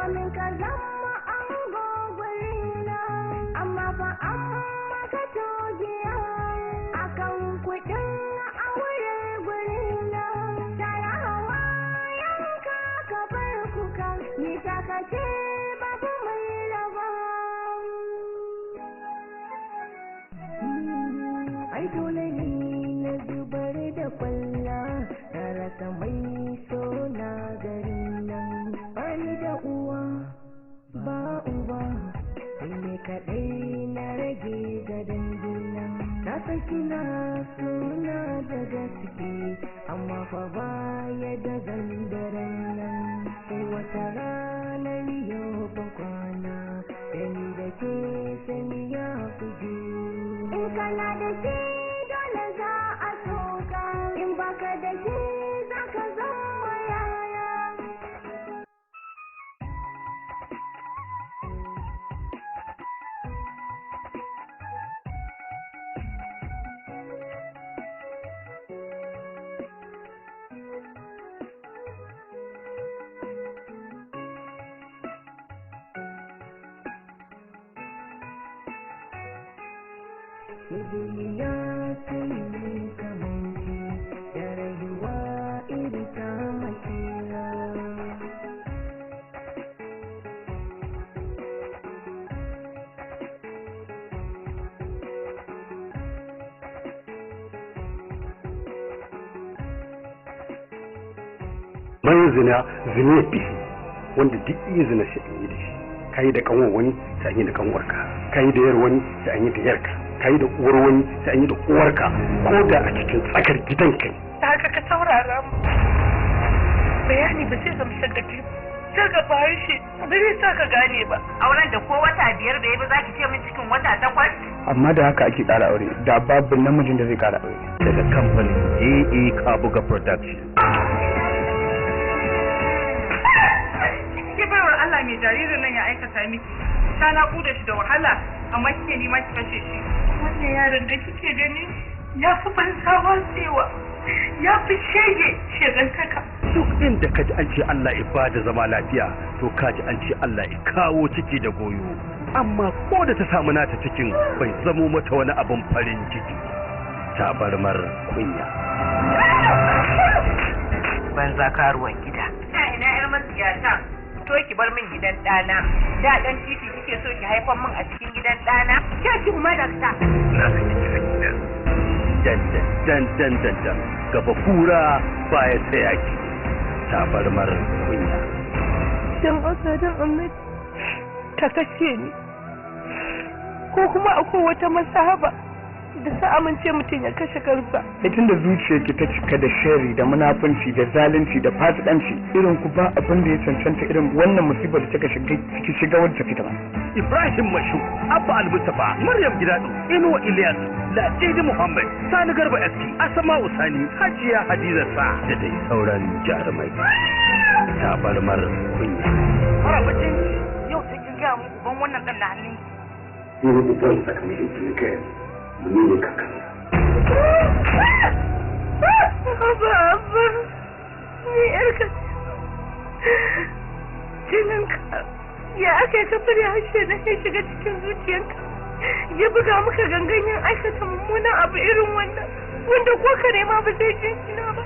Kamin ka zama ango gurina, amma fa amma ka togiya akan kuɗin aure gurina. Tara hawa yanka ka bar kuka, nisa ka ce babu mai raba. Ai dole ne na zubar da kwalla, na rasa mai sona garin nan. Bani da uwa ba uba, sai ne kaɗai na rage ga dangina. Na san kina sona da gaske, amma fa baya da zandaren nan. Sai wata ranar yau ban kwana, da ni da ke sani ya fi. In kana da shi dole za a soka, in baka da shi za ka zama yaya. Duniya sun yi kaman ki da rayuwa iri ta makera. Man zina zina bihi, wanda duk iya zina sai an yi da shi. Kayi da kanwar wani sai an yi da kanwarka, kayi da yar wani sai an yi da yarka, kayi da uwar wani sai an yi da uwarka, ko da a cikin tsakar gidanka ne. Da haka ka saurara mu. Bayani ba zai gamsar da kai. Sai ka fara shi ba zai sa ka gane ba. Auren da ko wata 5 bai ba za ki ce min cikin wata 8. Amma da haka ake ƙara aure, da babu namijin da zai ƙara aure. Daga kamfanin AA Kabuga Production. Ki baiwar Allah mai jaririn nan ya aikata miki. Ta naƙuda shi da wahala amma kike nema ki kashe shi. Wannan yaron da kike gani ya fi banza watsewa, ya fi shege shegantaka. Duk inda ka ji an ce Allah ya bada zama lafiya, to ka ji an ce Allah ya kawo ciki da goyo. Amma ko da ta samu nata cikin bai zamo mata wani abin farin ciki. Tabarmar kunya. Banza karuwan gida. Ina ina yar matsiyata. To ki bar min gidan ɗana. Da ɗan titi kike so ki haifar min a cikin gidan ɗana. Ke ki kuma dakta. Na saki ki saki da. Dan dan dan dan dan gaba kura baya tsaya ki. Tabarmar kunya. Dan Allah dan Annabi ta kashe ni. Ko kuma akwai wata masahaba da sa amince mutum ya kashe kansa. Ai tunda zuciyarki ta cika da sharri da munafunci da zalunci da fasikanci, irin ku ba abin da ya cancanta irin wannan musibar da kika shiga ciki shiga wadda fita ba. Ibrahim Mashu, Abba Al-Mustafa, Maryam Gidado, Inuwa Ilyas, Ladidi Muhammad, Sani Garba SK, Asma'u Sani, Hajiya Hadiza Sa da dai sauran jarumai. Tabarmar kunya. Mara bacin yau sai kin ga mu uban wannan dan na hannun. Ni uban sa kamar yadda kai ni ne kakan. Abba, abba, ni yarka jininka ya aka yi kafar ya hashe na ya shiga cikin zuciyarka ya buga maka gangan yin aikata mummunan abu irin wannan wanda ko ka nema ba zai jinjina ba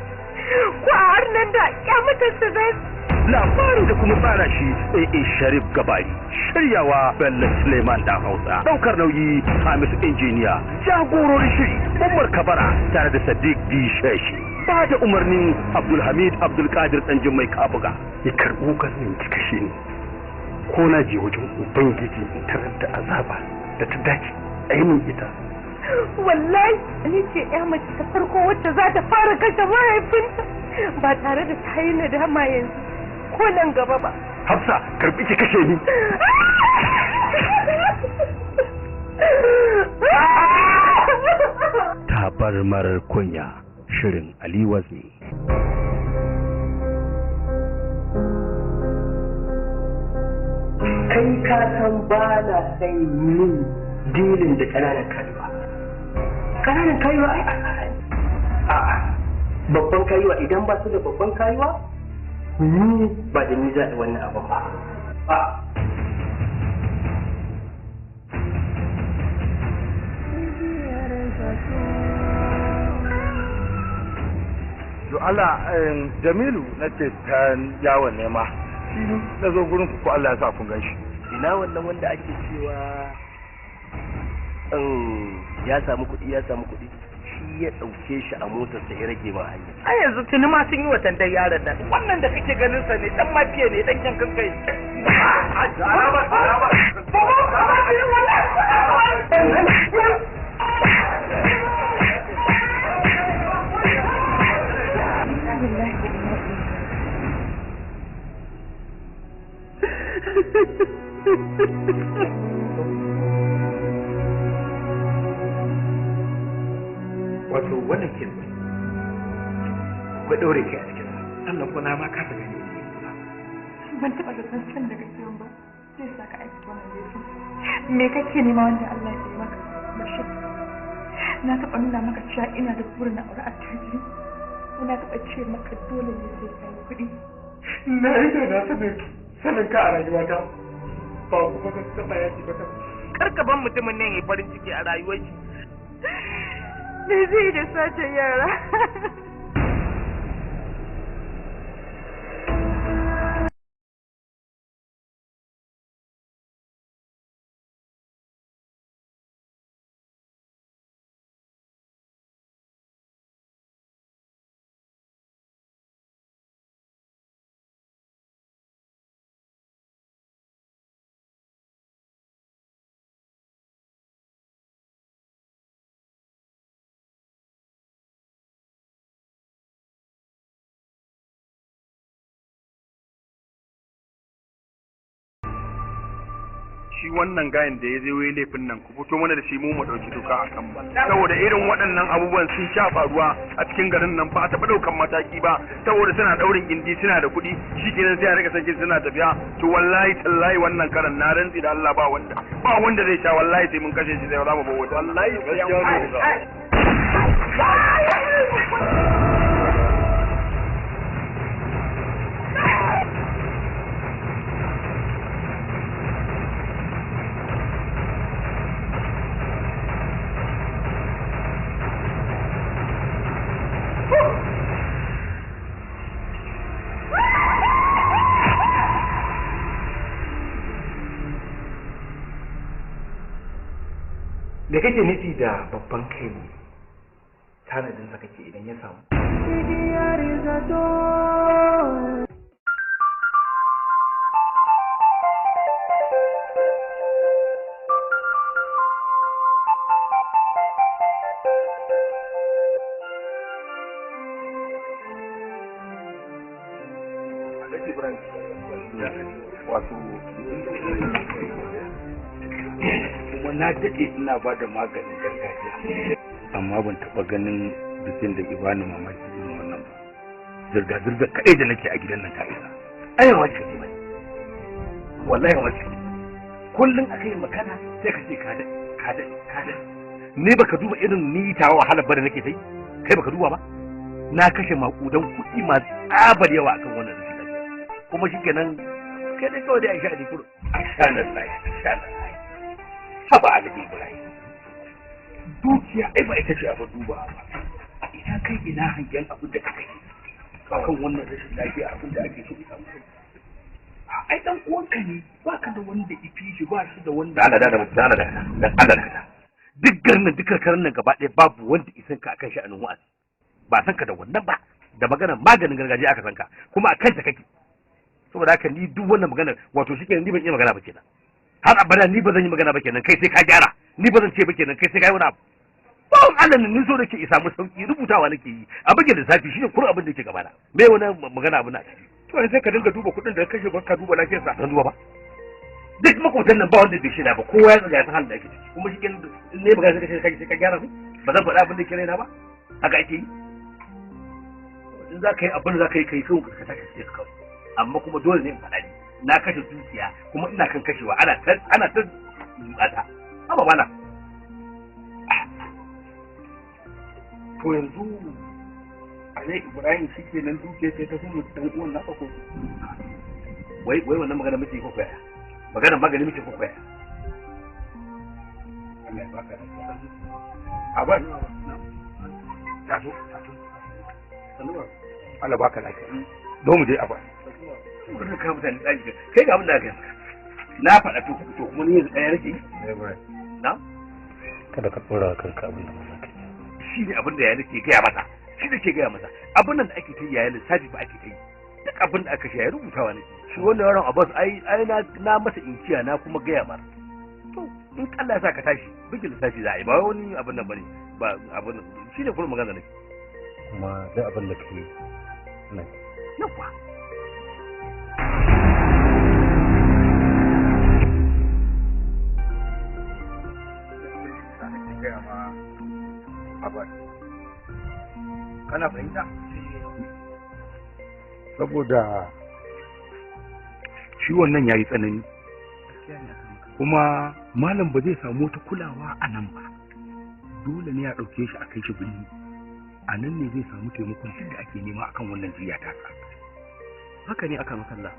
ko a har nan da kyamatarsa za su. Labarin da kuma tsara shi AA Sharif Gabari, shiryawa Bello Suleiman Dan Hausa, daukar nauyi Hamisu Injiniya, jagororin shiri Umar Kabara tare da Sadiq D Sheshi, ba da umarnin Abdulhamid Abdulkadir Danjin Mai Kabuga. Ya karɓo ganin ki kashe ni, ko na je wajen Ubangiji in tarar da azaba da ta dace ainihin ita. Wallahi ni ce ya mace ta farko wacce za ta fara kashe mahaifinta ba tare da ta yi nadama yanzu ko nan gaba ba. Hafsa, karbi ki kashe ni. Tabarmar kunya, shirin Ali Wazni. Kai ka san ba na san yin dilin da ƙananan kayuwa. Ƙananan kayuwa ai asara ne. A'a, babban kayuwa idan ba su da babban kayuwa, ni ba da ni za a yi wannan abin ba. To Allah, Jamilu nace ta yawon nema. Shi na zo gurin ku ko Allah ya sa kun gan shi. Ina wannan wanda ake cewa ya samu kuɗi, ya samu kuɗi, shi ya ɗauke shi a motarsa ya rage ma hanya. Ai yanzu tuni ma sun yi watan dai yaron nan. Wannan da kake ganin sa ne dan mafiya ne dan yankan kai. Wato wannan ke akwai ɗaure kai a cikin sannan ko na ma kasa gani. Ban taɓa zaton san da kake ba zai sa ka aiki wannan laifin. Me kake nema wanda Allah ya yi maka? Bashir, na taɓa nuna maka cewa ina da burin na aure attajiri. Ina taɓa ce maka dole ne sai ka yi kuɗi. Na yi da na sanin ka a rayuwata ba kuma zan taɓa yaki ba. Kar ka ban mutumin nan ya farin ciki a rayuwar shi. Me zai da sace yara? Shi wannan gayan da ya je wai laifin nan ku fito mana da shi mu mu dauki doka a kan ba, saboda irin waɗannan abubuwan sun sha faruwa a cikin garin nan ba a taɓa ɗaukan mataki ba, saboda suna ɗaurin gindi suna da kuɗi, shikenan sai a rika sakin suna tafiya. To wallahi tallahi wannan karan na rantsi da Allah ba wanda ba wanda zai sha, wallahi sai mun kashe shi sai za mu bawo wallahi gaskiya ne. Da kake nufi da babban kai ne tanadin sa kake idan ya samu? Igiyar zato. Wato kuma na daɗe ina ba da maganin gargajiya, amma ban taɓa ganin bikin da ibani mamaki irin wannan ba. Zirga-zirga kaɗai da nake a gidan nan ta isa. Ai wace ce bai, wallahi wace kullum aka yi magana sai ka ce ka daɗe ka daɗe ka daɗe. Ni baka duba irin ni tawa wahalar ba da nake ta yi, kai baka duba ba. Na kashe maƙudan kuɗi masu tsabar yawa akan wannan rashin lafiya, kuma shikenan kai dai kawai dai a sha a kudu. A sha nan lai, a sha nan lai. Haba Alhaji Ibrahim, dukiya ai ba ita ce abin duba ba. A ina kai ina hangen abin da kake akan wannan rashin lafiya, abin da ake so ka samu kai. Ai dan uwanka ne, baka da wanda ifi shi, ba shi da wanda. Allah da da da da da Allah da duk garin nan, duk karkarin nan gaba ɗaya babu wanda isan ka akan sha'anin wa'azi. Ba san ka da wannan ba, da maganar maganin gargajiya aka san ka, kuma akan ta kake. Saboda haka ni duk wannan maganar wato shikenan ni ban iya magana ba kenan. Har abada ni ba zan yi magana ba kenan, kai sai ka gyara. Ni ba zan ce ba kenan, kai sai ka yi wani abu. Bawan Allah ne ni so nake isa mu sauki, rubutawa nake yi a buge lissafi shine kur abin da yake gabana. Me wani magana abu na ciki? To sai ka dinga duba kuɗin da ka kashe ba ka duba lafiyarsa. Zan duba ba. Duk makwabtan nan ba wanda bai shaida ba, kowa ya tsaya ya san halin da ake ciki. Kuma shikenan ne magana sai ka sai ka gyara mu. Ba zan faɗa abin da ke raina ba. Haka ake yi. In za ka yi abin da za ka yi kai kawai ka tashi sai ka kawai. Amma kuma dole ne in faɗa ni. Na kashe dukiya kuma ina kan kashewa, ana ta ana ta zukata. Haba bana. To yanzu Alai Ibrahim shi ke nan dukiya sai ta kuma dan uwan naka ko? Wai wai wannan magana muke ko koya? Magana magani muke ko koya? Allah ya baka lafiya. Abbas. Taso, taso. Allah baka lafiya. Zo mu je Abbas. Wannan ka mutane daji kai ga abin da aka yi. Na faɗa to to kuma ni yanzu ɗaya nake. Na? Kada ka ɗora kanka abin da ba za ka yi. Shi ne abin da ya nake gaya masa. Shi ne ke gaya masa. Abin nan da ake ta yi yayin lissafi ba ake ta yi. Duk abin da aka shi ya rubutawa ne. Shi wannan yaron Abbas ai ai na masa inkiya na kuma gaya mar. To in Allah ya sa ka tashi bigin lissafi za a yi ba wani abin nan bane ba abin nan shi ne kuma magana nake. Kuma duk abin da ka yi nan. Yawwa. Kana fahimta? Saboda ciwon nan ya yi tsanani kuma malam ba zai samu wata kulawa a nan ba, dole ne a ɗauke shi a kai shi birni, a nan ne zai samu taimakon duk da ake nema akan wannan jiya ta. Haka ne aka makalla,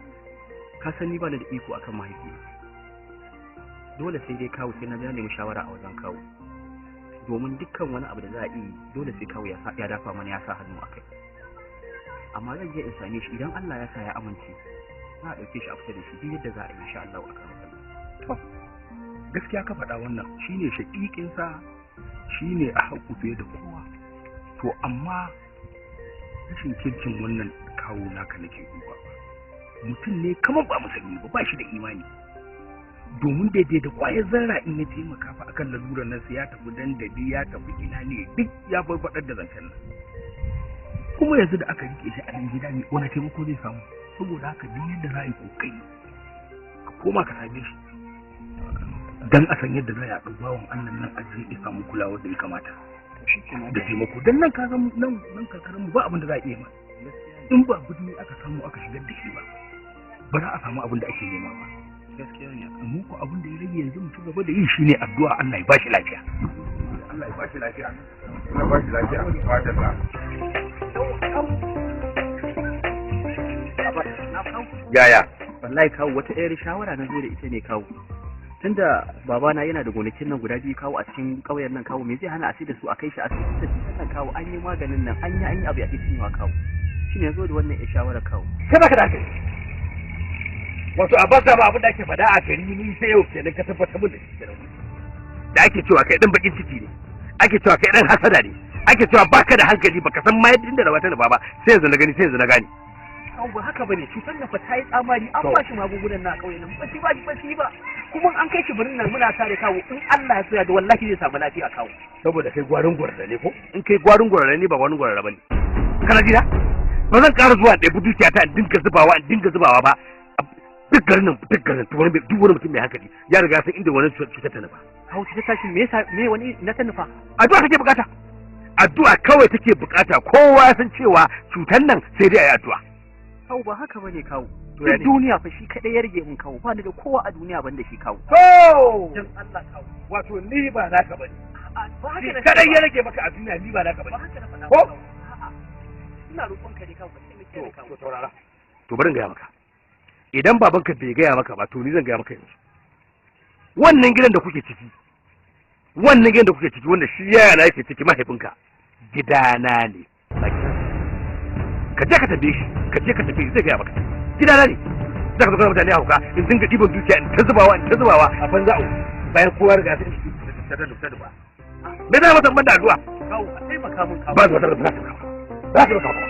ka san ni ba ni da iko akan mahaifina, dole sai dai kawo sai na ja nemi shawara a wajen kawo, domin dukkan wani abu da za a yi dole sai kawo ya dafa mana ya sa hannu a kai. Amma zan je in same shi idan Allah ya sa ya amince za a ɗauke shi a fita da shi duk yadda za a yi insha Allah a kan. To gaskiya ka faɗa, wannan shine shaƙiƙinsa, shine a haƙu fiye da kowa. To amma rashin kirkin wannan kawo naka nake duba, mutum ne kamar ba musulmi ba, ba shi da imani, domin daidai da kwayar zarra in ya taimaka fa akan lalurar nan sai ya tafi dandali, ya tafi ina ne, duk ya barbaɗar da zancen nan. Kuma yanzu da aka rike shi a nan gida ne wani taimako zai samu? Saboda haka duk yadda za a yi kokari ka koma ka same shi dan a san yadda za a ɗau bawan Allah nan a je ya samu kulawar da ya kamata da taimako. Dan nan ka san nan nan karkarar mu ba abin da za a iya ma in ba birni aka samu aka shigar da shi ba, ba za a samu abin da ake nema ba. Gaskiya ne. Mu ko abin da ya rage yanzu mu ci gaba da yi shine addu'a, Allah ya bashi lafiya. Allah ya bashi lafiya. Allah ya bashi lafiya. Fadalla. Yaya? Wallahi kawo wata ɗayar shawara na zo da ita ne kawo. Tunda babana yana da gonakin nan guda biyu kawo a cikin ƙauyen nan kawo, me zai hana a sai da su a kai shi asibiti da nan kawo, an yi maganin nan an yi abu ya ƙi cinyewa kawo. Shine yanzu da wannan shawara kawo. Kai baka da hankali. Wato a basa ba abin da ake faɗa a gari ni sai yau kenan ka tabbatar min da shi kenan. Da ake cewa kai dan bakin ciki ne, ake cewa kai dan hasada ne, ake cewa baka da hankali, baka san ma yadda inda rawa ta nufa ba, sai yanzu na gani, sai yanzu na gane. Kawo ba haka bane, cutar nan fa ta yi tsamari, an ba shi magungunan na ƙauyen nan ba shi ba shi ba, kuma an kai shi birnin nan muna tare kawo, in Allah ya soya da wallahi zai samu lafiya kawo. Saboda kai gwarin gwarda ne ko? In kai gwarin gwarda ne ba gwarin gwarda bane. Kana jira? Ba zan ƙara zuwa ɗebi dukiya ta in dinga zubawa in dinga zubawa ba. Duk garin nan duk garin duk wani mutum mai hankali ya riga san inda wani cutar ta nufa. Kawo cutar tashi me yasa me wani na ta nufa? Addu'a take bukata. Addu'a kawai take bukata, kowa ya san cewa cutar nan sai dai ayi addu'a. Kawo ba haka bane kawo. Duk duniya fa shi kadai ya rage mun kawo, ba ni da kowa a duniya banda shi kawo. To! Dan Allah kawo. Wato ni ba naka bane. Ba haka Shi na kadai ya rage maka a duniya, ni ba naka bane. Ba haka na faɗa. Ko? A'a. Ina roƙon ka ne kawo, ka taimake ni kawo. To saurara. To bari in gaya maka. Idan babanka bai gaya maka ba, to ni zan gaya maka yanzu. Wannan gidan da kuke ciki, wannan gidan da kuke ciki wanda shi yaya na yake ciki mahaifinka, gidana ne. Ka je ka tambaye shi, ka je ka tambaye shi zai gaya maka. Gidana ne. Za ka zo kana mutane hauka, in dinga ɗiban dukiya in ta zubawa in ta zubawa a banza a bayan kowa riga sai in ta ta ta ba. Me za masa ban da addu'a? Kawo a taimaka mun kawo. Ba za ta ba za ta ba za ta ba.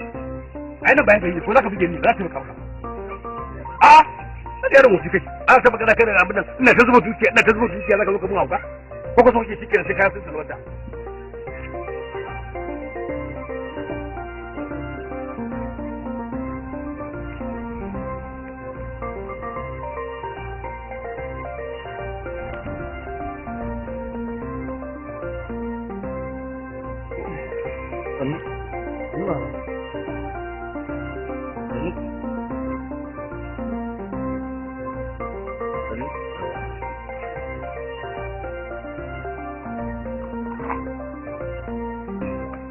Ai nan bayan gari ko za ka buge ni za ta maka. A da yaron wuce kai ana ta magana kai da abin nan, ina ta zuba dukiya ina ta zuba dukiya, za ka zo ka mun hauka ko ka so kake cikin sai ka san salwanta.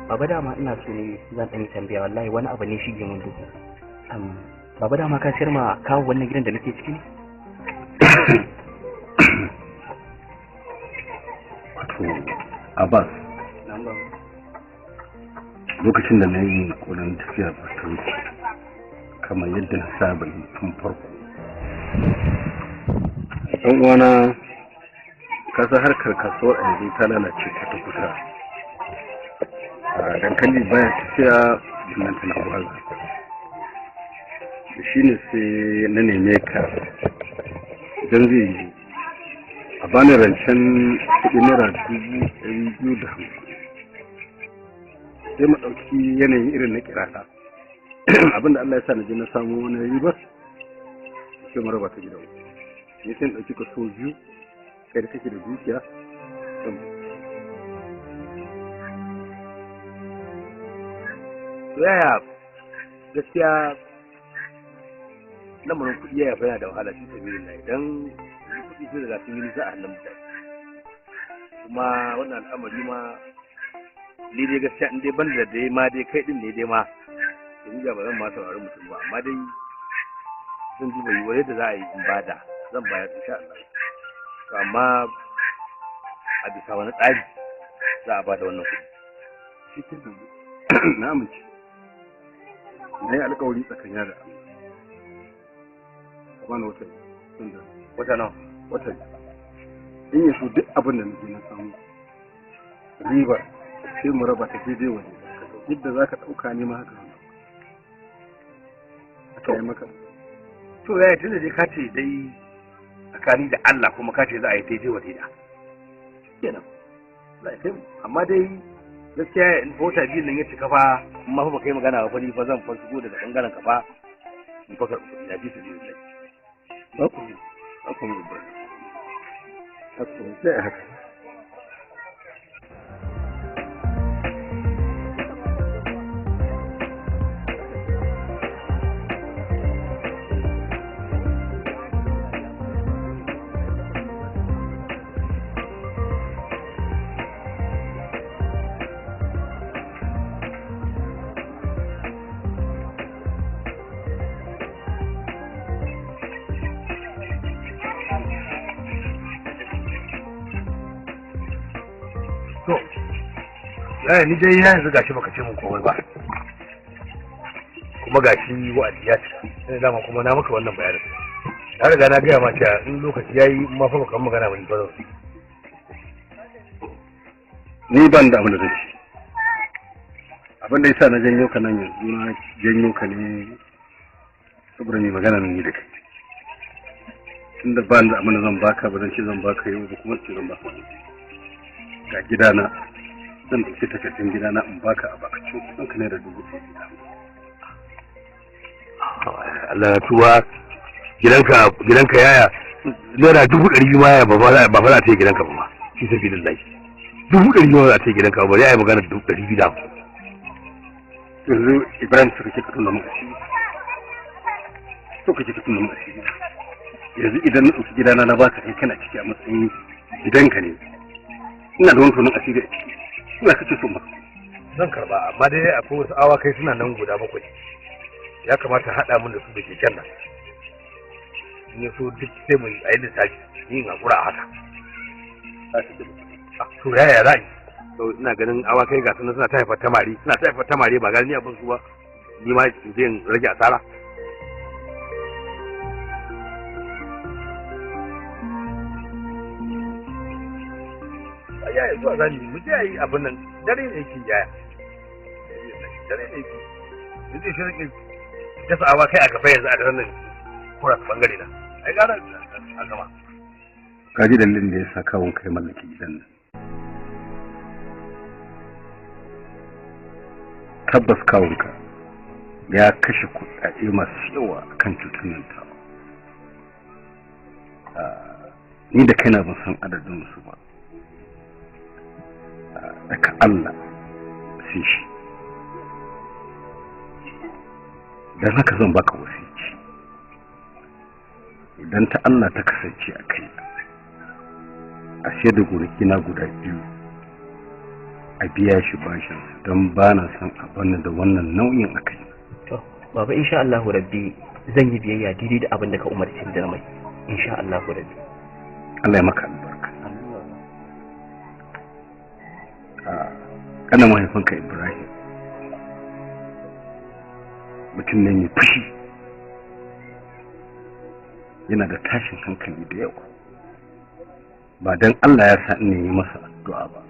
Baba dama ina so ne zan ɗan yi tambaya, wallahi wani abu ne shige mun duhu. Baba, dama ka sayar ma kawo wannan gidan da nake ciki ne? Wato Abbas, lokacin da na yi yunƙurin tafiya ba ta wuce kamar yadda na saba yi tun farko, ɗan uwana, ka san harkar kasuwar a yanzu ta lalace ta kusa. A dankali baya tafiya, nan tana gwaza da shi ne. Sai na neme ka idan zai yi a bani rancen kuɗi ₦250,000, sai mu ɗauki yanayin irin na kirata. Abinda Allah ya sa na je na samu wani ribar, sai mu raba ta gidan. Ni sai in ɗauki kaso biyu, kai da kake da dukiya. To yaya, gaskiya lamarin kuɗi yaya fa yana da wahala, fi sabilillah. Idan kuɗi sun riga sun yi nisa a hannun mutane, kuma wannan al'amari ma ni dai gaskiya in dai banda dai ma dai kai din ne dai ma, to ni da ba zan ma saurari mutum ba. Amma dai zan duba yiwuwar yadda za a yi in bada, zan bayar insha Allah. To amma a bisa wani tsari za a bada wannan kuɗi? Shi kenan, na amince. Na yi alkawari tsakanin da Allah, ka bani wata tunda Wata nawa? Wata. In ya so duk abin da nake na samu riba, sai mu raba ta daidai waje yadda za ka ɗauka, ne ma haka aka yi maka. To yaya, tunda dai ka ce dai tsakani da Allah, kuma ka ce za a yi daidai wa daida, kenan za a kai mu. Amma dai gaskiya in wata biyun nan ya cika fa, in ma fa baka yi magana ba fa, ni fa zan fa shigo daga bangaren ka fa in fa karɓi kuɗi na, fi sabilillah. Ba ku, ba ku, ba ku, sai a haka. To yaya, ni dai yanzu gashi baka ce mun komai ba, kuma gashi wa'adi ya cika. Sai dama kuma na maka wannan bayanin, na riga na gaya ma cewa in lokaci yayi, in ma fa baka yi magana ba, ni fa zan Ni ban da abin da zan ci. Abin da yasa na janyo ka nan yanzu, na janyo ka ne saboda mai magana nan ni da kai. Tunda ba ni da abin da zan baka, ba zan ce zan baka yau ba, kuma ce zan baka gobe. Ga gidana, zan ɗauki takardun gidana in baka a bakacin kuɗin ka ₦250,000. Allah na tuba, gidanka, gidanka yaya, ₦200,000 ma yaya, ba ba za ta yi gidanka ba ma, fi sabilillah. 200,000 ma za ta yi gidanka ba, ya yi magana 250,000. Yanzu Ibrahim, suka kake ka tuna min asiri, so kake ka tuna min asiri. Yanzu idan na ɗauki gidana na baka, kai kana ciki a matsayin gidanka ne, ina da wani tonon asiri a ciki, ina kake so maka? Zan karba, amma dai akwai wasu awakai suna nan guda bakwai, ya kamata haɗa min da su da keken nan. In ya so duk sai mu yi a yi lissafi, ni in haƙura a haka. To yaya za a yi? To ina ganin awakai ga sunan suna ta haifar tamari, suna ta haifar tamari, ba gani abin su ba, ni ma in je in rage asara. Yaya, zuwa zani mu je yi abin nan, dare ne yake yaya, dare ne yake. Yanzu shi rike dasa awakai a gaba yanzu a daren nan, kura su bangare na, ai gara a gama. Ka ji dalilin da ya sa kawun kai mallaki gidan nan. Tabbas kawunka ya kashe kuɗaɗe masu yawa akan cutar nan tawa. Ni da kaina ban san adadin su ba, daga Allah sai shi. Don haka zan baka wasici: idan ta Allah ta kasance a kai, a sayar da gonaki na guda biyu a biya shi bashin, don ba na son a bani da wannan nau'in a kai. To baba, insha Allah rabbi Zan yi biyayya daidai da abin da ka umarci da mai, insha Allah rabbi. Allah ya maka albarka. Kana mahaifinka Ibrahim mutum ne mai fushi, yana da tashin hankali da yawa. Ba don Allah ya sa ina yi masa addu'a ba,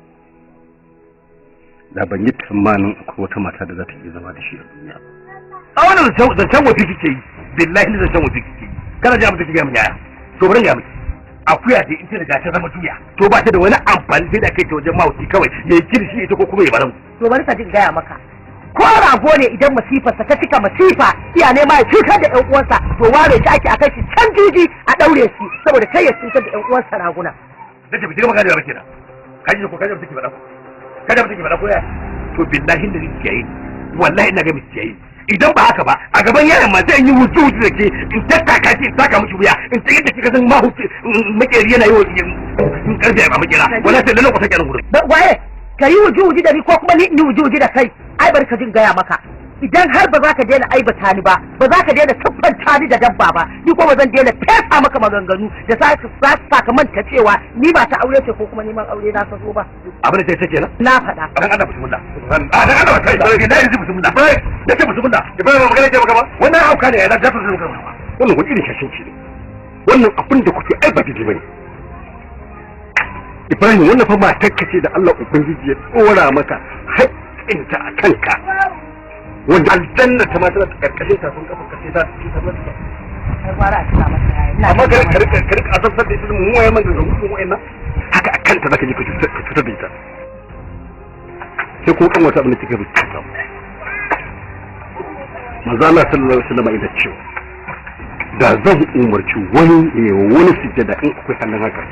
da ban yi tsammanin akwai wata mata da za ta iya zama da shi a duniya ba. A wannan zancen wafi kike yi, billahi zancen wafi kike yi. Kana ji abin da kike gaya min yaya? To bari ga miki. Akuya da ita riga ta zama tuya, to ba ta da wani amfani sai da kai ta wajen mahauci kawai ya yi kirshi ita ko kuma ya baran. To bari ka jin gaya maka, ko rago ne idan masifarsa ta cika masifa iya nema ya cutar da ƴan uwansa, to ware shi ake a kai shi can juji a ɗaure shi saboda kai ya cutar da ƴan uwansa raguna. Nace bi girma gane ba kenan. Kaji ko kaji take faɗa ko? Kaji take faɗa ko ya? To billahi da zai kiyaye ni. Wallahi ina ga miki kiyaye. Idan ba haka ba a gaban yaran ma zan yi wuce wuce da ke in tattaka ki, in taka miki wuya, in ta yadda kika san mahuci makeri yana yi wa in karfe ba makera. Wallahi sai lalle ku sake nan gurin. Waye ka yi wuce wuce da ni ko kuma ni in yi wuce wuce da kai? Ai bari ka jin gaya maka, idan har ba za ka daina aibata ni ba, ba za ka daina siffanta ni da dabba ba, ni ko ba zan daina fesa maka maganganu da za su sa ka manta cewa ni ba ta aure ce ko kuma neman aure na so ba. Abin da take kenan? Na faɗa. Dan Allah bismillah. A dan Allah kai. Na yanzu bismillah. Da ce bismillah. Ibrahim ba magana ce maka ba. Wannan hauka ne ya da ta zo maka ba. Wannan wani irin shashanci ne. Wannan abin da kuke ai ba daidai bane. Ibrahim wannan fa matarka ce da Allah Ubangiji ya tsora maka haƙƙinta a kanka. Wanda aljanna ta ma tana karkashin tafin kafa ka sai ta ta mata. Ai gwara a tuna mata yayi. Amma ka rika ka rika azabtar da ita mu waye man da mu waye haka a kanta zaka je ka cutar da ita. Sai ko kan wata abin da kike rubuta. Manzo Allah sallallahu alaihi wasallam ina cewa da zan umarci wani ya wani sujjada in akwai hannun haka,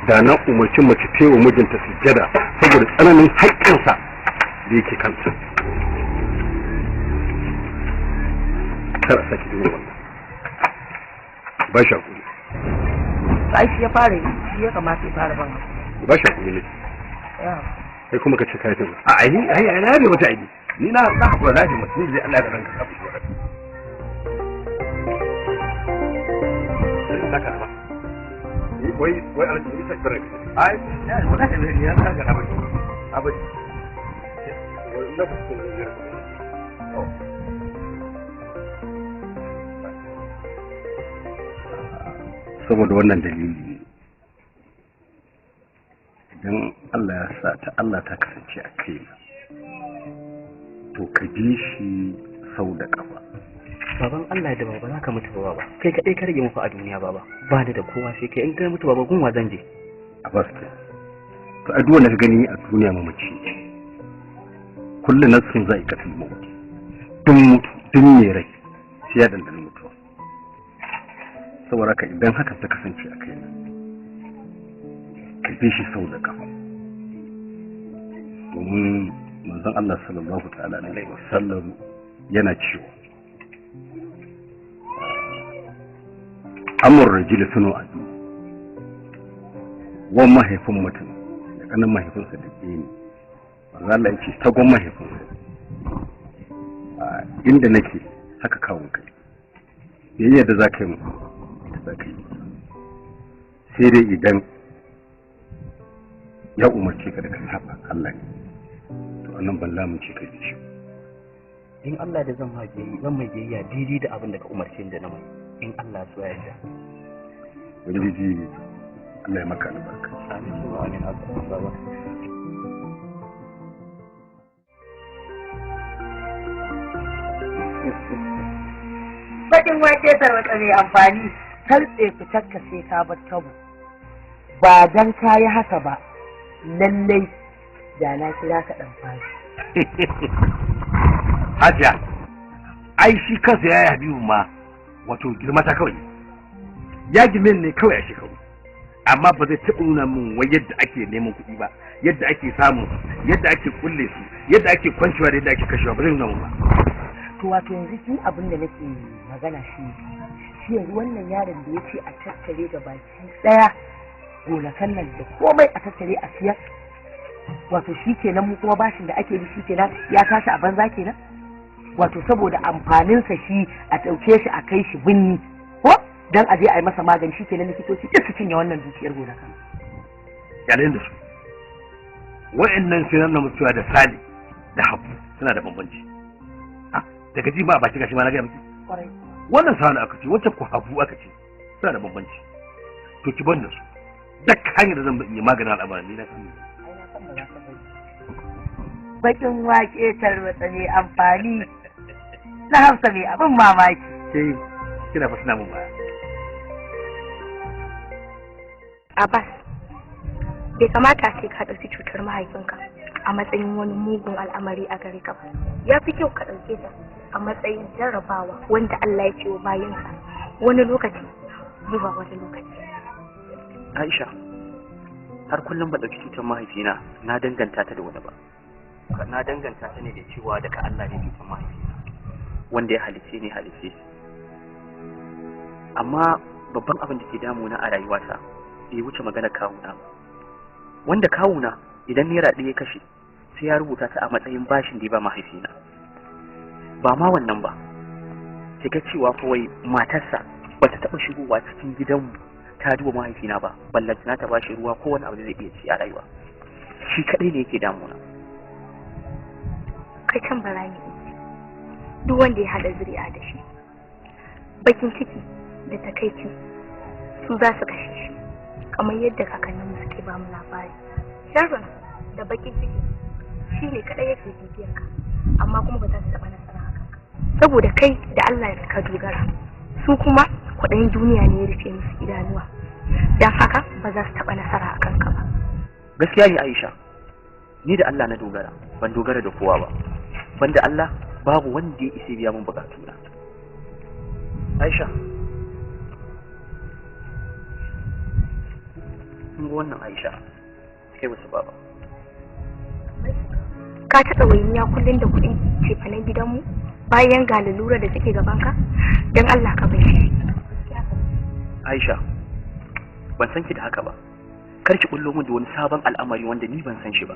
da na umarci mace ta yi wa mijinta sujjada saboda tsananin haƙƙinsa da yake kanta. Kar a sake irin wannan. Ba shi hakuri. Ai shi ya fara yi, shi ya kamata ya fara ban hakuri. Ba shi hakuri ne. Sai kuma ka ce ka yi A ai ni ai ai na bi mata ai. Ni na na hakura na bi mata, ni zai Allah ya ranka ka fi. Wai wai alhaji isa Ibrahim. Ai ya wallahi ne ya saka na bari. Abadi. Na fuskun saboda wannan dalili ne idan Allah ya sa ta Allah ta kasance a kaina to ka bi shi sau da kafa. Baban Allah da baba za ka mutu ba baba, kai kaɗai ka rage muku a duniya baba, ba ni da kowa sai kai, in kai mutu baba gunwa zan je. A ba su to a duk wanda ka gani a duniya mamaci kullu nafsin za'iqatul maut, duk mutu duk mai rai sai ya dandana mutuwa. Saboda haka idan hakan ta kasance a kaina ka bi shi sau da kafa, domin manzon Allah sallallahu ta'ala alaihi wasallam yana cewa amur rajul sunu abi, wan mahaifin mutum da kanin mahaifinsa da ke ne. Manzon Allah ya ce tagon mahaifinsa inda nake haka kawun kai yayin da za ka yi mu za ka yi, sai dai idan ya umarce ka da ka saba Allah ne, to annan ban lamunce ka bi shi. In Allah da zan mai biyayya daidai da abin da ka umarce ni da na mai, in Allah so ya yarda. Ubangiji Allah ya maka albarka. Amin amin baba. Bakin wake tarwatsa mai amfani, tartse fitarka sai ka bar tabo. Ba dan ka yi haka ba, lallai da na kira ka ɗan fashi. Hajiya, ai shi kansa ya Habibu ma wato girma ta kawai. Ya girme ne kawai a shekaru. Amma ba zai taɓa nuna min wai yadda ake neman kuɗi ba, yadda ake samu, yadda ake kulle su, yadda ake kwancewa da yadda ake kashewa ba zai nuna min ba. To wato yanzu shi abin da nake magana shi shi yanzu wannan yaron da ya ce a tattare ga baki ɗaya gonakan nan da komai a tattare a siyar, wato shi kenan mu kuma bashin da ake bi shi kenan ya tashi a banza kenan. Wato saboda amfaninsa shi a ɗauke shi a kai shi binni ko dan a je a yi masa magani, shi kenan likitoci duk su cinye wannan dukiyar gonakan. Yanayin da su wa'annan sai nan mutuwa da Sali da Habu suna da bambanci. Daga ji ma ba ci gashi ma na gaya miki. Wannan Sali aka ce, wancan ko Habu aka ce, suna da bambanci. To ki ban da su duk hanyar da zan yi maganin al'amarin ni na san. Bakin wake tarwatsa mai amfani na Hafsa mai abin mamaki. Ke kina fa suna mun baya. Abbas, bai kamata sai ka ɗauki cutar mahaifinka a matsayin wani mugun al'amari a gare ka ba. Ya fi kyau ka ɗauke ta a matsayin jarrabawa wanda Allah ya ce wa bayinsa wani lokaci zuwa wani lokaci. Aisha, har kullum ba ɗauki cutar mahaifina na danganta ta da wani ba. Na danganta ta ne da cewa daga Allah ne cutar mahaifina wanda ya halicce ne halicce. Amma babban abin da ke damuna a rayuwata bai wuce magana kawuna ba. Wanda kawuna idan naira ɗaya ya kashe sai ya rubuta ta a matsayin bashin da ya ba mahaifina. Ba ma wannan ba, sai ga cewa fa wai matarsa ba ta taɓa shigowa cikin gidanmu ta duba mahaifina ba, ballantana ta bashi ruwa ko wani abu da zai iya ci a rayuwa. Shi kaɗai ne yake damuna. Kai can bara ne, duk wanda ya haɗa zuri'a da shi, bakin ciki da takaici su za su kashe shi, kamar yadda kakanninmu suke ba mu labari. Sharrin da bakin ciki shi ne kaɗai yake bibiyar ka, amma kuma ba za su taɓa nasara a kanka, saboda kai da Allah ka dogara, su kuma kwaɗayin duniya ne ya rufe musu idanuwa, don haka ba za su taɓa nasara a kanka ba. Gaskiya ne Aisha, ni da Allah na dogara, ban dogara da kowa ba. Banda Allah babu wanda ya isa biya min bukatuna. Aisha, kun ga wannan Aisha, kai wasu baba. Ka ta ɗawainiya kullum da kuɗin cefanen gidanmu bayan ga lalura da take gabanka, don Allah ka bar shi. Aisha, ban san ki da haka ba. Kar ki bullo min da wani sabon al'amari wanda ni ban san shi ba.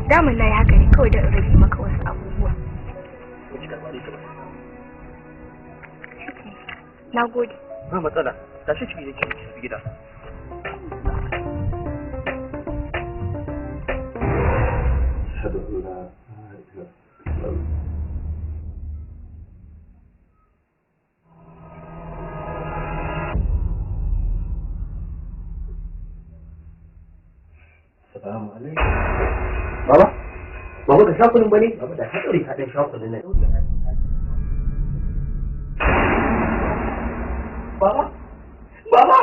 Damun na yi haka ne kawai don in rage maka wasu abubuwa. Na gode. Ba matsala, tashi ciki da ki gida. Assalamu alaikum. Baba, baba ka sha kunun bane? Baba da haɗari haɗin sha kunun nan. Baba, baba.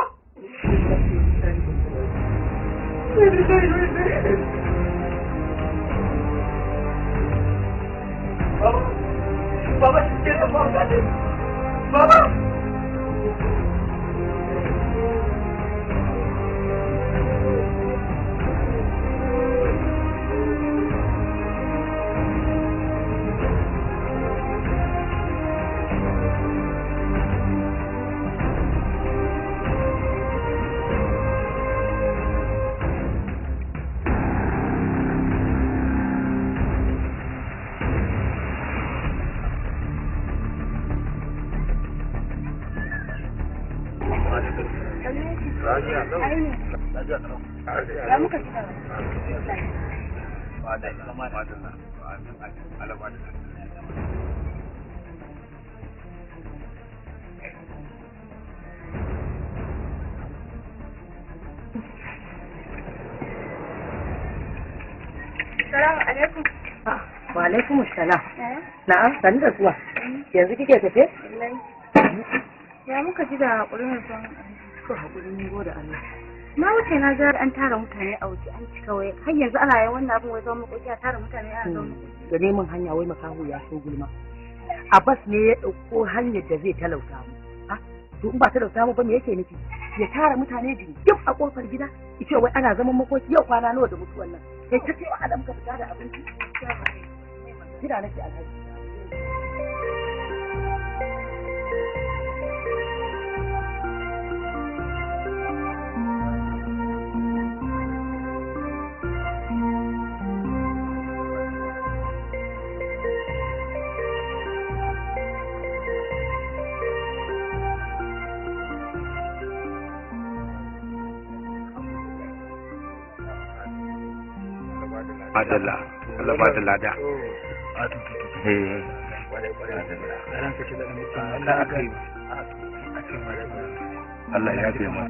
Baba, baba, baba. Salamu alaikum. Wa alaikum salam. Na'am, sani da zuwa. Yanzu kike tafe? Ya muka ji da haƙurin rasuwan. To haƙuri mun gode Allah. Na wuce na ga an tara mutane a waje an cika waye. Har yanzu ana yin wannan abin wai zama makoki a tara mutane ana zama makoki. Da neman hanya wai makaho ya so gulma. Abbas ne ya ɗauko hanyar da zai talauta mu. Ha? To in ba talauta mu ba me yake nufi? Ya tara mutane duk a kofar gida, ya ce wai ana zaman makoki yau kwana nawa da mutuwan nan. Kai ta ce wa Adam ka fita da abinci. Gida nake alhaji. Adalla Allah ba da lada. Allah ya fi ma.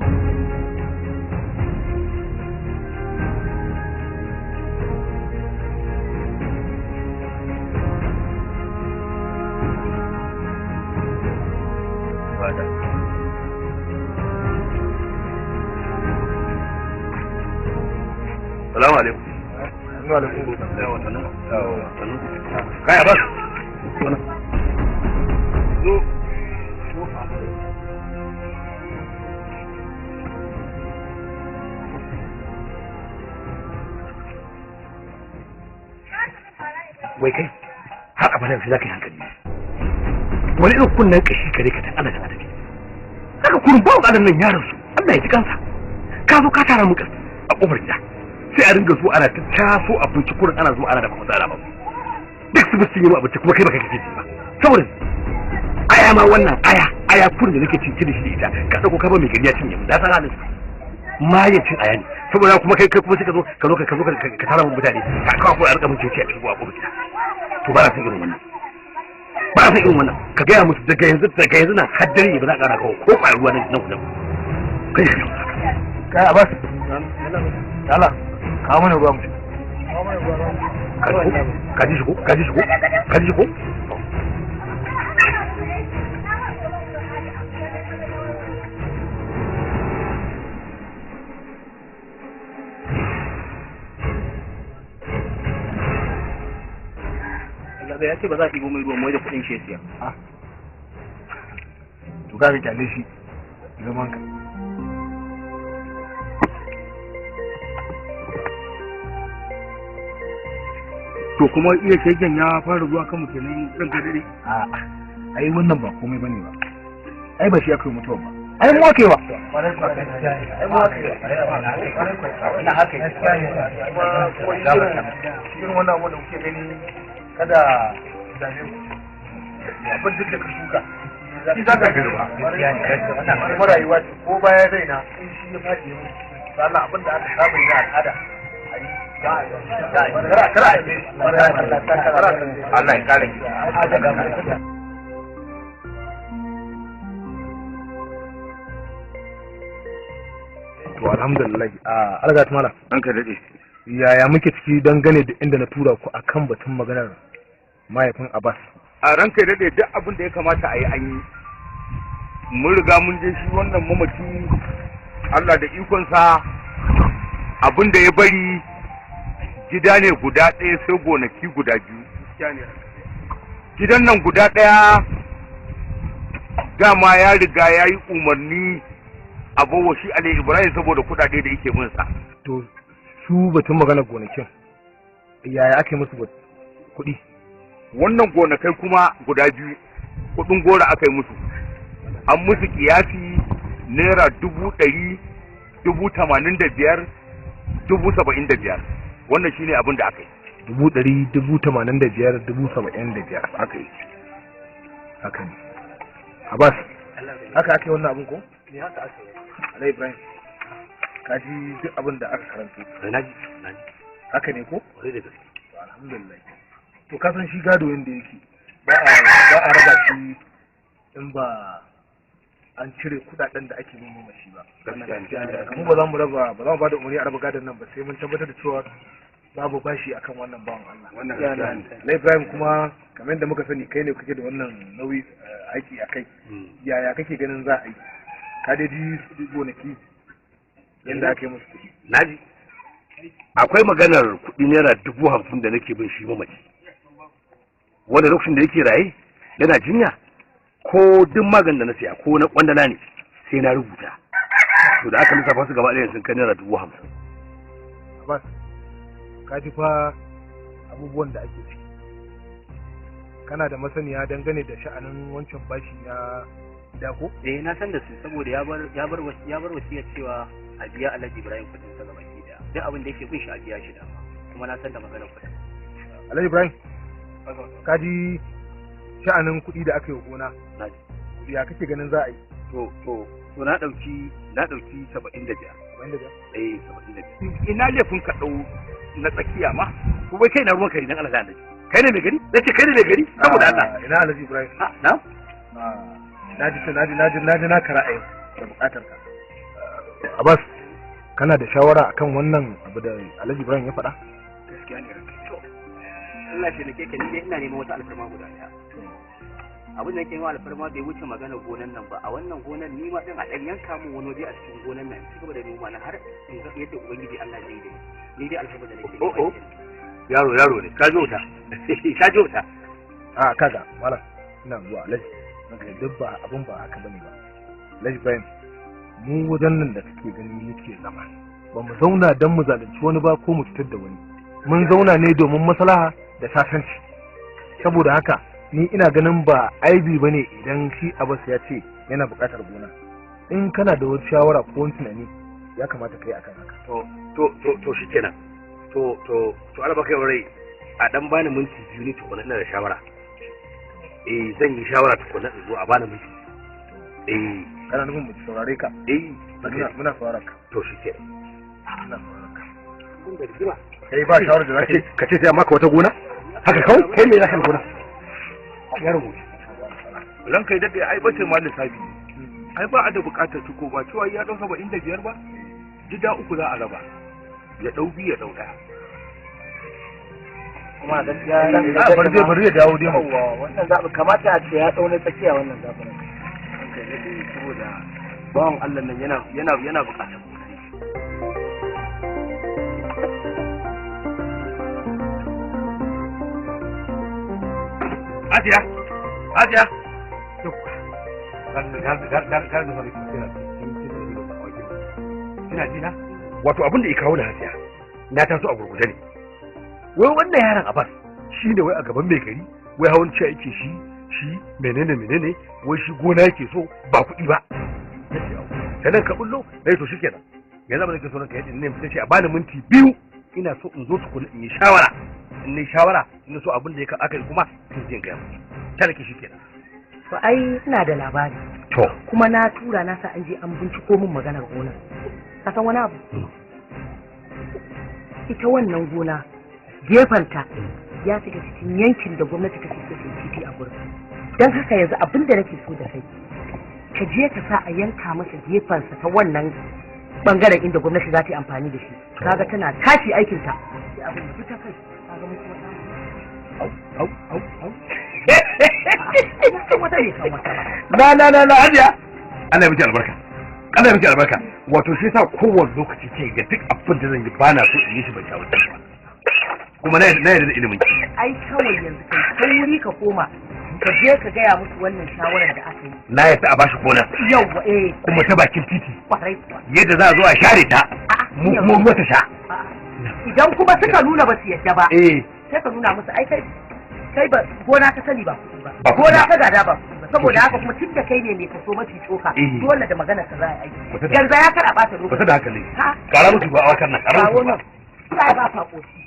Salamu alaikum. Wa alaikum salam. Kai Abbas. Zo. Wai kai har abada sai zaka yi hankali. Wani irin kunnen kashi kare ka dan Allah da adabi. Haka kurun bawo adam nan yaron su. Allah ya ji kansa. Ka zo ka tara mu a kofar gida. Sai a ringa zuwa ana ta taso abinci kurin ana zuwa ana dafa matsala ba duk su bisu yi mu abinci kuma kai baka kake ci ba saboda aya ma wannan aya aya kurin da nake cin da shi da ita ka dauko ka ba mai gari ya cinye mu da san halin ma ya cin aya ne saboda kuma kai kuma sai ka zo ka zo ka zo ka tara mun mutane ka kawo ko a rika mun cece a cikin ko gida to ba na san irin wannan ba na san irin wannan ka gaya musu daga yanzu nan har dare ba za ka ƙara kawo ko ƙwayar ruwa nan nan kai kai Abbas Allah kawo mana ruwa mu ka ji shi ko ka ji shi ko ka ji shi ko Allah ya ce ba za a ɗibo mai ruwan mai da kuɗin shi ya siya. To ka kyale shi zaman ka. To kuma iya shegen ya fara zuwa kanmu kenan ranka dare. A'a, ai wannan ba komai bane ba. Ai ba shi aka yi mutuwa ba. Ai mu aka yi wa. Ai mu aka yi wa. Wannan haka yi. Irin wannan abu da kuke gani kada dame ku. Abin duk da ka shuka. Shi za ka girba. Kuma rayuwa ce ko bayan raina in shi ya faɗi ya mutu. Sannan abin da aka saba yi na al'ada. Allah ya kare ki. To alhamdulillah a algat mala. Ranka dade. Yaya muke ciki dangane da inda na tura ku akan batun maganar mahaifin Abbas? A ranka dade duk abin da ya kamata a yi an yi. Mun riga mun je shi wannan mamaci Allah da ikonsa abin da ya bari gida ne guda ɗaya sai gonaki guda biyu. Gidan nan guda ɗaya dama ya riga ya yi umarni a bawa shi Ali Ibrahim saboda kuɗaɗe da yake bin sa. To su batun maganar gonakin yaya aka yi musu kuɗi? Wannan gonakai kuma guda biyu kuɗin gora aka yi musu. An musu kiyasi naira 100,000, 85,000, 75,000. Wannan shine abin da aka yi. 100,000, 85,000, 75,000 aka yi. Haka ne. Abbas, haka aka yi wannan abin ko? Ne haka aka yi. Alai Ibrahim, ka ji duk abin da aka karanto. Na ji, na ji. Haka ne ko? Kwarai da gaske. To alhamdulillah. To ka san shi gado yanda yake. Ba a raba shi in ba an cire kudaden da ake nemo mashi ba. Mu ba za mu raba ba za mu ba da umarni a raba gadon nan ba sai mun tabbatar da cewa babu bashi akan wannan bawan Allah. Wannan gaskiya ne. Alai Ibrahim kuma kamar yadda muka sani kai ne kake da wannan nauyi aiki a kai. Yaya kake ganin za a yi? Ka dai ji gonaki yadda aka yi musu kuɗi. Naji. Akwai maganar kuɗi naira 50,000 da nake bin shi mamaci. Wanda lokacin da yake raye yana jinya ko duk maganin da na siya ko na kwandala ne sai na rubuta. To da aka lissafa su gaba ɗaya sun kai naira 50,000. Abbas, ka ji fa abubuwan da ake ciki. Kana da masaniya dangane da sha'anin wancan bashi na gida ko? Eh na san da su saboda ya bar wasiyar cewa a biya Alhaji Ibrahim kuɗin sa gaba ki daya. Duk abin da yake bin shi a biya shi dama. Kuma na san da maganar kuɗin. Alhaji Ibrahim, ka ji sha'anin kuɗi da aka yi wa gona. Ya kake ganin za a yi? To na ɗauki 75. 75? Eh 75. Ina laifin ka ɗau na tsakiya ma? To wai kai na ruwan kai dan Allah da Annabi. Kai ne mai gari? Nace kai ne mai gari saboda Allah. Ina Alhaji Ibrahim. Na? Naji naji naji naji naka ra'ayin da bukatar ka. Abbas, kana da shawara akan wannan abu da Alhaji Ibrahim ya faɗa? Gaskiya ne ranka. To Allah shi nake ka, ni dai ina neman wata alfarma guda ɗaya. Abin da nake neman alfarma bai wuce magana gonan nan ba. A wannan gonan ni ma din a ɗan yanka min wani waje a cikin gonan nan, ci gaba da noma na har in ga yadda Ubangiji Allah zai yi da ni. Ni dai alfarma da nake Oh oh. Yaro yaro ne, ka jo ta. Ka jo ta. A kaga malam, ina zuwa Alhaji. Duk ba abin ba haka bane ba. Alhaji Ibrahim, mu wajen nan da kake gani muke zama, ba mu zauna don mu zalunci wani ba ko mu cutar da wani. Mun zauna ne domin maslaha da sasanci. Saboda haka ni ina ganin ba aibi bane idan shi Abbas ya ce yana buƙatar gona. In kana da wata shawara ko wani tunani, ya kamata kai akan haka. To to to to shikenan. To to to Allah baka rai, a dan bani minti 2 ne tukuna, ina da shawara. Eh, zan yi shawara tukuna in zo, a bani minti. Eh. Kana nufin mu saurare ka? Eh. Muna saurare ka. To shikenan. Muna saurare ka. Kun da rigima. Kai ba shawara da zaka ka ce sai a maka wata gona haka kawai? Kai me zaka gona yaro mu? Ranka daɗe, ai bace ma lissafi, ai ba a da buƙatar ciko ba cewa ya ɗau 75 ba, gida uku za a raba, ya ɗau biyu, ya ɗau ɗaya. Kuma gaskiya A bari dai, bari ya dawo dai mu. Wannan zaɓi kamata a ce ya ɗau na tsakiya wannan zaɓin. Ranka daɗe, saboda bawan Allah nan yana yana yana buƙatar gona. Asiya, Asiya. Kina ji na? Wato abin da ya kawo da Asiya, na taso a gurguje ne. Wai wannan yaron Abbas shi ne wai a gaban mai gari, wai hawan ciya yake shi, shi menene menene, wai shi gona yake so ba kuɗi ba. Nace au. Sanan ka bullo, dai to shikenan. Yanzu abin da ke so ranka yadda ne ce a bani minti 2, ina so in zo tukuna in yi shawara. In yi shawara, in so abin da ya aka yi kuma in je in gaya musu. Talaki shikenan. To ai ina da labari. To. Kuma na tura na sa an je an binciko min maganar gonar. Ka san wani abu? Ita wannan gona gefenta ya shiga cikin yankin da gwamnati take so ta yi titi a gurin. Don haka yanzu abin da nake so da kai, ka je ka sa a yanka masa gefensa ta wannan bangaren inda gwamnati za ta yi amfani da shi. Kaga tana tashi aikinta. Sai abin ya fita kai. Kaga mun kuma samu. Au, au, au, au. Kan wata ne kan wata ba. Na na na na Hajiya. Allah ya miki albarka. Allah ya miki albarka. Wato shi yasa kowane lokaci ce ga duk abin da zan yi bana so in yi shi ban shawarta ba. Kuma na na yarda da ilimin ki. Ai kawai yanzu kai sauri ka koma ka je ka gaya musu wannan shawarar da aka yi. Na yarda a bashi gona. Yawwa, eh. Kuma ta bakin titi. Kwarai kuwa. Yadda za a zo a share ta. Mu kuma mu ta sha. Idan kuma suka nuna ba su yadda ba. Eh. Sai ka nuna musu ai kai kai ba gona ka sani ba kuɗi ba. Ba kuɗi Gona ba. ka gada ba kuɗi ba. Saboda haka kuma tun da kai ne mai kaso mafi tsoka, Eh. dole da magana ka za a yi aiki. Kwata da- Garza ya kar a ɓata lokaci. Kwata da hankali. Ha? Kara musu ba a wakan nan. Kara musu Kawo ba. nan. Sai ba fa ƙoshi.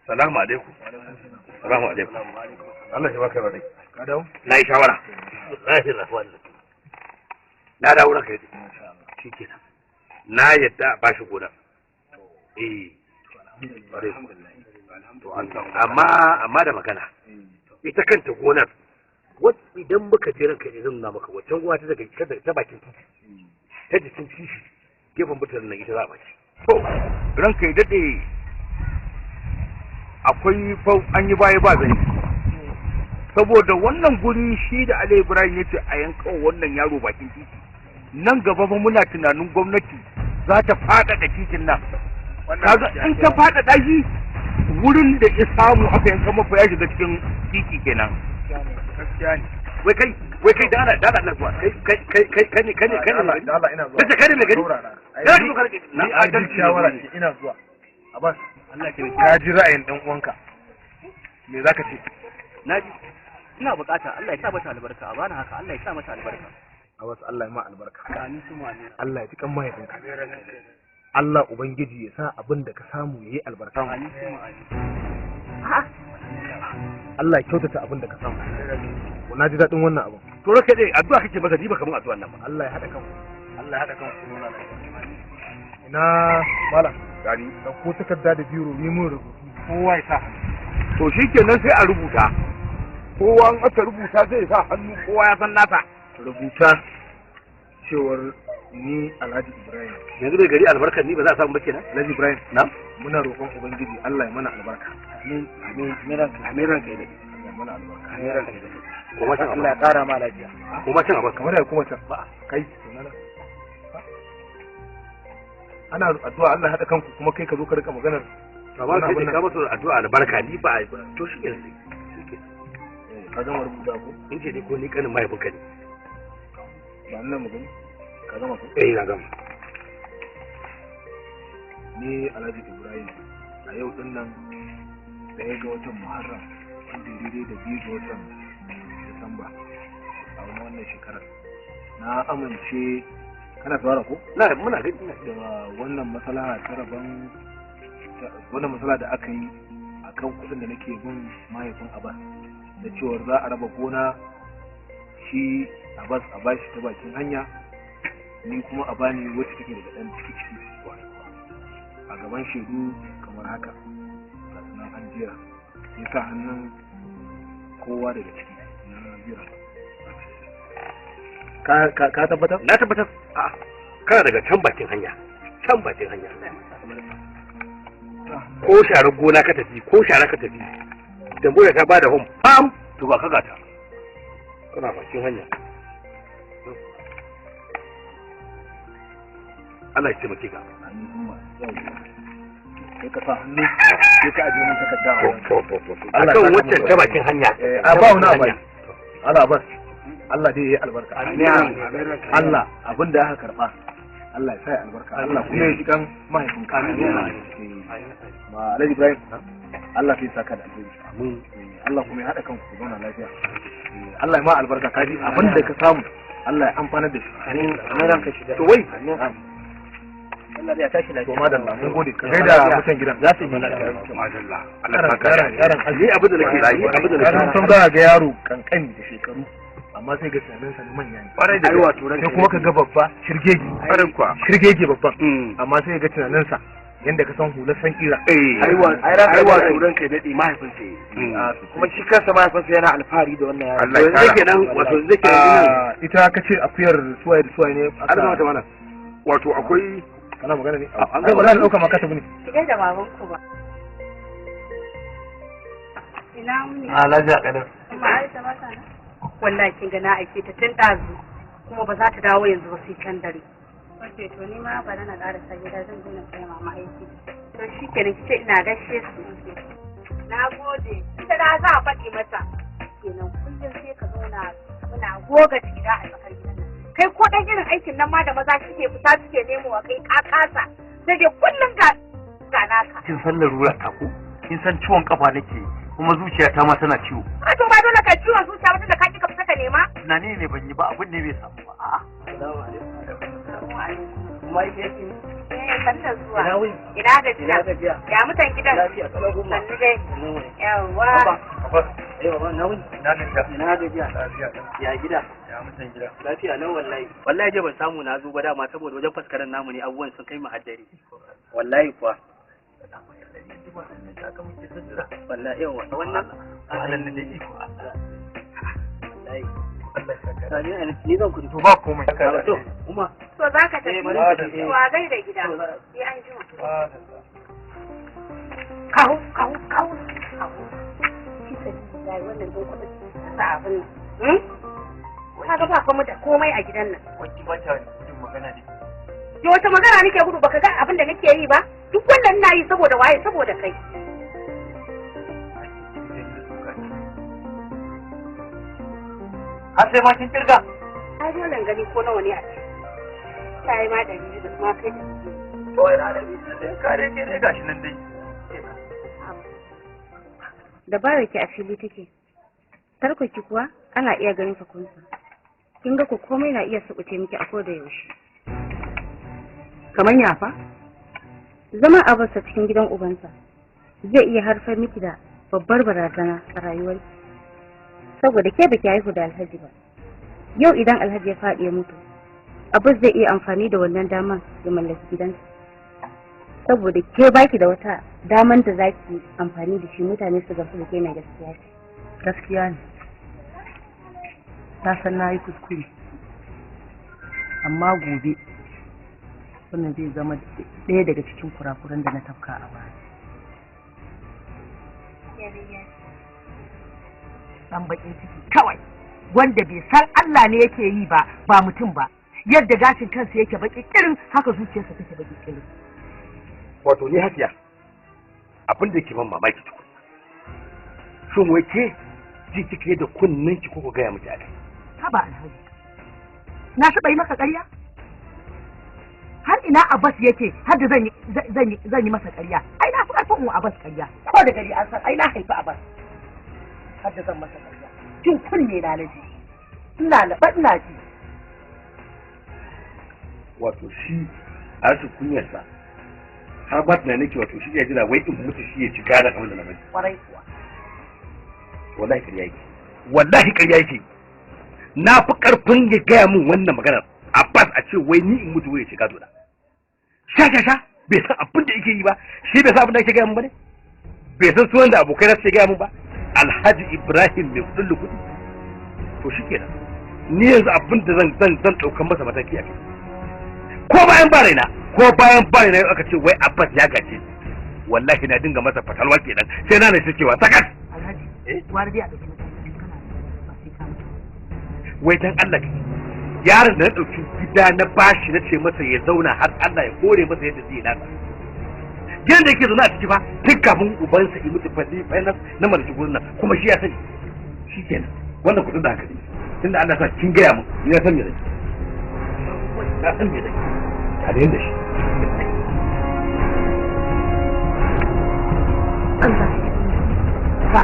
Salamu alaikum. Salamu alaikum. Allah ya baka rai. Ka dawo? Na yi shawara. Zahir rahman. Na dawo ranka yadda. Shi kenan. Na yadda a bashi gona. Eh. To an samu. Amma da magana. Ita kanta gonar. Wat idan muka je ranka yadda zan nuna maka wancan gona ta daga ta bakin titi. Ta jikin titi. Gefen mutanen nan ita za a bashi. To ranka ya daɗe, akwai fa an yi baya ba zani, saboda wannan guri shi da Ali Ibrahim ya ce a yanka wa wannan yaro bakin titi, nan gaba fa muna tunanin gwamnati za ta faɗaɗa titin nan. Kaga in ta faɗaɗa shi, wurin da ya samu aka yanka mafa ya shiga cikin titi kenan. Gaskiya ne. Wai kai, wai kai, da Allah da Allah zuwa. Kai kai kai kai kai ne kai ne kai ne. Allah da Allah, ina zuwa. Kace kai ne mai gari. Saurara. Ai, Ya zo ka rike. ni adalci shawara ce, ina zuwa. Abbas, Allah ya ka ji ra'ayin dan uwanka. Me zaka ce? Naji. Ina bukata Allah ya sa mata albarka, a bani haka, Allah ya sa mata albarka. Abbas, Allah ya ma albarka. Amin suma amin. Allah ya ji kan mahaifinka. Allah Ubangiji ya sa abin da ka samu ya yi albarka. Amin suma amin. Allah ya kyautata abin da ka samu. Na ji daɗin wannan abin. To ranka dai, addu'a kake masa, ni baka mun addu'an nan ba. Allah ya haɗa kanku. Allah ya haɗa kan ku nuna lafiya. Ina malam Gani. Ɗauko takarda da biro, yi mun rubutu, kowa ya sa hannu. To shikenan, sai a rubuta. Kowa in aka rubuta zai sa hannu, kowa ya san nasa. Rubuta cewar ni Alhaji Ibrahim. Yanzu bai gari albarkar ni ba za a samu ba kenan. Alhaji Ibrahim. Na. Muna roƙon Ubangiji Allah ya mana albarka. Amin, amin, amin ranka, amin ranka ya daɗe. Allah ya mana albarka. Amin ranka ya daɗe. Kuma can. Allah ya ƙara ma lafiya. Kuma can abar. Kamar ya kuma can kai sunana. Ana addu'a Allah ya haɗa kanku, kuma kai ka zo ka rika maganar. Amma sai dai ka masa addu'a albarka, ni ba to shi kenan sai. Ka gama rubuta ko? In ce dai ko ni kanin mahaifinka ne. Ba nan mu gani. Ka gama ko? Eh, na gama. Ni Alhaji Ibrahim, a yau din nan 1 ga watan Muharram, wanda ya daidai da 2 ga watan Disamba a wannan shekarar, na amince, kana saurara ko? Na, muna gani ina. Da wannan maslaha ta rabon wannan matsala da aka yi a kan kuɗin da nake bin mahaifin Abbas, da cewar za a raba gona, shi Abbas a bashi ta bakin hanya, ni kuma a bani wacce take daga ɗan ciki ciki, a gaban shaidu kamar haka, ga su nan an jera, sai sa hannun kowa daga ciki na jera. Ka tabbatar? Na tabbatar. A kana daga can bakin hanya, can bakin hanya, ko sharar gona ka tafi, ko shara ka tafi da mota ta bada hon pam, to ba ka gata kana bakin hanya. Allah ya taimake ka. Sai ka sa hannu, sai ka ajiye min takarda a To to to to, akan waccan ta bakin hanya. A ba wani abu. Allah bas, Allah dai ya yi albarka. Allah, abin da aka karba, Allah ya sa ya albarka. Allah kuma ya ji kan mahaifinka. Ma Alhaji Ibrahim, Allah sai saka da alheri. Amin. Allah kuma ya haɗa kanku ku zauna lafiya. Allah ya ma albarka, kaji abin da ka samu, Allah ya amfanar da shi. Amin, amin ranka shiga. To wai. Amin. Allah ya tashi lafiya. To madalla, mun gode. Ka gaida mutan gidan. Za su ji lafiya. Madalla, Allah saka da yaran. Ni abin da nake yi, abin da nake San za ga yaro kankani da shekaru, amma sai ga tunanin sa na manya ne. Kwarai da Ai wato ranka sai kuma ka ga babba shirgege. Kwarai kuwa. Shirgege babban, Mm. amma sai ga tunanin sa yanda ka san hular san kira. Eh. Ai wato ranka ya daɗe, mahaifinsa ya yi. Kuma shi kansa mahaifinsa yana alfahari da wannan yaron. Allah ya zai kara. kenan, wato zai kenan. Ah, ita ka ce akuyar suwaye da suwaye ne an gama ta mana. Wato akwai Kana magana ne? An Ai gama. ba za ka dauka maka tafi ne. Ki gaida babanku ba. Ina wuni? Alhaji a kadar. Kuma Aisha ba ta nan? Wallahi kin ga na aike ta tun ɗazu, kuma ba za ta dawo yanzu ba sai can dare. Ok, to ni ma bari na ƙarasa gida, zan je na kai mama aiki. To shi kenan, kice ina gaishe su. Na gode. Ita da za a faɗi mata. Kenan kullum sai ka zauna muna goga gida a tsakar gidan nan. Kai ko ɗan irin aikin nan ma da maza suke fita suke nemowa, kai ka kasa. Sai dai kullum ga naka. Kin san larura ta ko? Kin san ciwon kafa nake, kuma zuciyata ma tana ciwo. A to ba dole ka ciwon zuciya ba tunda ka ki ka fita ka nema. Tunani ne ban yi ba, abin ne bai samu ba. A'a. Eh, sannu da zuwa. Ina wuni? Ina gajiya. Ina gajiya. Ya mutan gidan? Lafiya kalau gumma. Sannu dai. Yawwa. Eh baba, na wuni. Ina gajiya. Ina gajiya. Lafiya. Ya gida? Ya mutan gida? Lafiya nan wallahi. Wallahi je ban samu na zo ba dama saboda wajen faskaren namu ne, abubuwan sun kai mu haddari. Wallahi kuwa. Wallahi yawa wannan Allah ne da iko Allah. Wallahi. Allah ya saka. Ni zan kudi. To ba komai. To kuma To za ka tafi. Eh, bari ka tafi. To a gaida gida. Sai an jima. Kawo, kawo, kawo, kawo. Shi sabilillahi, wannan don kuɗin sa abin nan. Hmm? Kaga ba kuma da komai a gidan nan. Wani ba ta gudun magana ne. Yo, wata magana nake gudu? Baka ga abin da nake yi ba? Duk wannan ina yi saboda waye? Saboda kai. Har sai ma kin kirga. Ai dole in gani ko nawa ne a ciki. Ta yi ma 200 da kuma kai 200. To ina da biyu da kare ke dai, gashi nan dai. Dabarar ki a fili take, tarkoki kuwa ana iya ganin fakunsa. Kin ga ko komai na iya subuce miki a koda yaushe. Kamar yafa? Zama a barsa cikin gidan ubansa zai iya haifar miki da babbar barazana a rayuwarki, saboda ke baki haihu da Alhaji ba. Yau idan Alhaji ya faɗi ya mutu, Abbas zai iya amfani da wannan daman ya mallaki gidansa. Saboda ke baki da wata daman da zaki amfani da shi mutane su gamsu da ke mai gaskiya ce. Gaskiya ne. Na san na yi kuskure. Amma gobe wannan zai zama ɗaya daga cikin kurakuran da na tafka a baya. Dan bakin ciki kawai wanda bai san Allah ne yake yi ba, ba mutum ba. Yadda gashin kansa yake baki kirin, haka zuciyarsa take baki kirin. Wato ni Hasiya, abin da yake ban mamaki tukun, shin wai ke ji kike da kunnen ki ko ku gaya miki akai? Haba Alhaji, na taɓa yi maka ƙarya? Har ina Abbas yake har da zan yi masa ƙarya? Ai na fi ƙarfin mu Abbas ƙarya. Ko da gari an san ai na haifi Abbas, har da zan masa ƙarya? Jin kunne na naji, ina laɓa ina ji. Wato shi a rashin kunyarsa har ba tunanin ki, wato shi ya jira wai in mutu shi ya ci gada kamar da na bari. Kwarai kuwa. Wallahi ƙarya yake, wallahi ƙarya yake. Na fi ƙarfin ya gaya min wannan maganar. Abbas a ce wai ni in mutu wai ya ci gado na? Sha sha sha, bai san abin da yake yi ba. Shi bai san abin da yake gaya min ba ne? Bai san sunan da abokai na suke gaya min ba, Alhaji Ibrahim mai kudin kuɗi? To shikenan, ni yanzu abin da zan ɗaukan masa mataki a kai, ko bayan ba raina, ko bayan ba raina aka ce wai Abbas ya gace ni, wallahi na dinga masa fatalwa kenan, sai na nace cewa sakat. Alhaji, gwara dai a ɗauki mataki kana ba sai ka mutu. Wai dan Allah ka yaron da na ɗauki gida na bashi, na ce masa ya zauna har Allah ya kore masa yadda zai nasa gidan da yake zaune a ciki fa, tun kafin ubansa yi mutu fadi finance na mallaki gurin nan, kuma shi ya sani. Shi kenan, wannan kudin da hankali, tunda Allah sa kin gaya min, ni na san me zai, na san me zai a da yanda shi. Allah ka.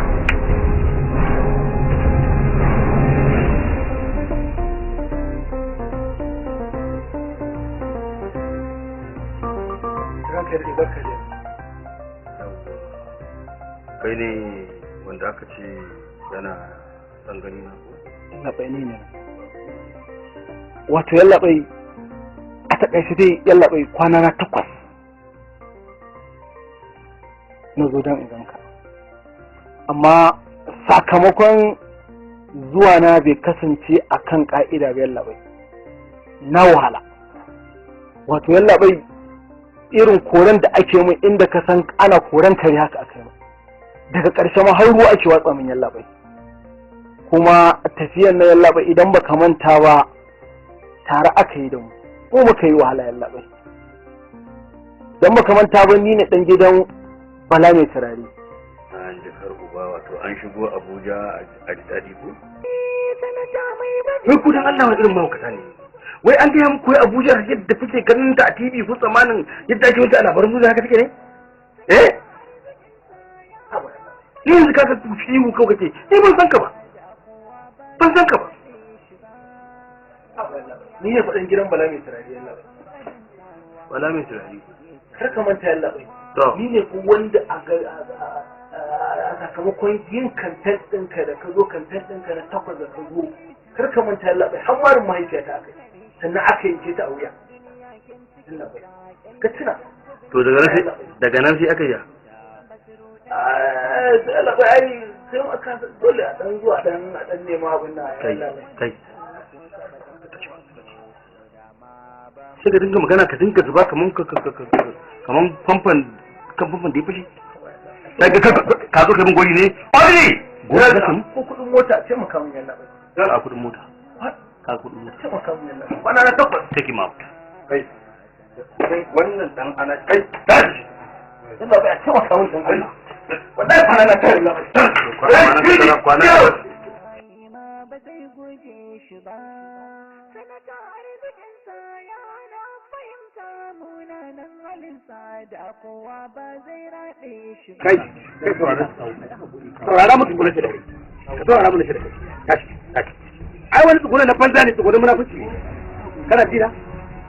Ranka da barka da. Kai ne wanda aka ce yana son gani na ko? Yallaɓai, ne ne. Wato yallaɓai, a taƙaice dai yallaɓai, kwana na 8 na zo don in ganka. Amma sakamakon zuwa na bai kasance a kan ƙa'ida ba yallaɓai. Na wahala. Wato yallaɓai, irin koren da ake min, inda ka san ana koren kare haka aka yi min. Daga ƙarshe ma har ruwa ake watsa min yallaɓai. Kuma tafiyan na yallaɓai, idan baka manta ba, tare aka yi da mu, ko muka yi wahala yallaɓai. Idan baka manta ba, ni ne ɗan gidan Bala mai turare. An jakar uba, wato an shigo Abuja a ji daɗi ko? Wai ku dan Allah wani irin mahaukata ne? Wai an gaya muku wai Abuja yadda kuke ganin ta a TV ko tsammanin yadda ake wuce a labaran duniya haka take ne? Eh, ni yanzu ka ga ihu kawai kake, ni ban san ka ba, ban san ka ba. Ni ne faɗin gidan Bala mai turare yallaɓai. Bala mai turare. Kar ka manta yallaɓai. To. Ni ne ko wanda a sakamakon yin kamfen ɗinka da ka zo, kamfen ɗinka na 8 da ka zo, kar ka manta yallaɓai, har marin mahaifiyata aka yi, sannan aka yanke ta a wuya. Yallaɓai, ka tuna. To daga nan sai aka yi. Yallaɓai, ai sai aka dole a ɗan zuwa a ɗan nema abin nan. Kai. Yallaɓai. Kai, sai ka dinga magana, ka dinga zuba kaman kaman famfan kan famfan da ya fashe. Kai, ka zo kai min gori ne? Gori gori ka samu. Ko kuɗin mota, taimaka min yallaɓai. A kudin mota ka, kudin mota. Taimaka min yallaɓai, kwana na 8. Take him out. Kai, wannan dan ana kai, tashi. Yallaɓai, a taimaka min dan Allah, wallahi kwana na 9 yallaɓai. Kwana kwana. Ba zai guje shi ba. Sanata arzikinsa ya na fahimta munanan halinsa da kowa ba zai raɗe shi ba. Kai kai, saurara, saurara mu tsuguna shi da kai, ka saurara mu shi da kai. Tashi, tashi. Ai wani tsuguna na banza ne, tsuguna munafiki ne. Kana jira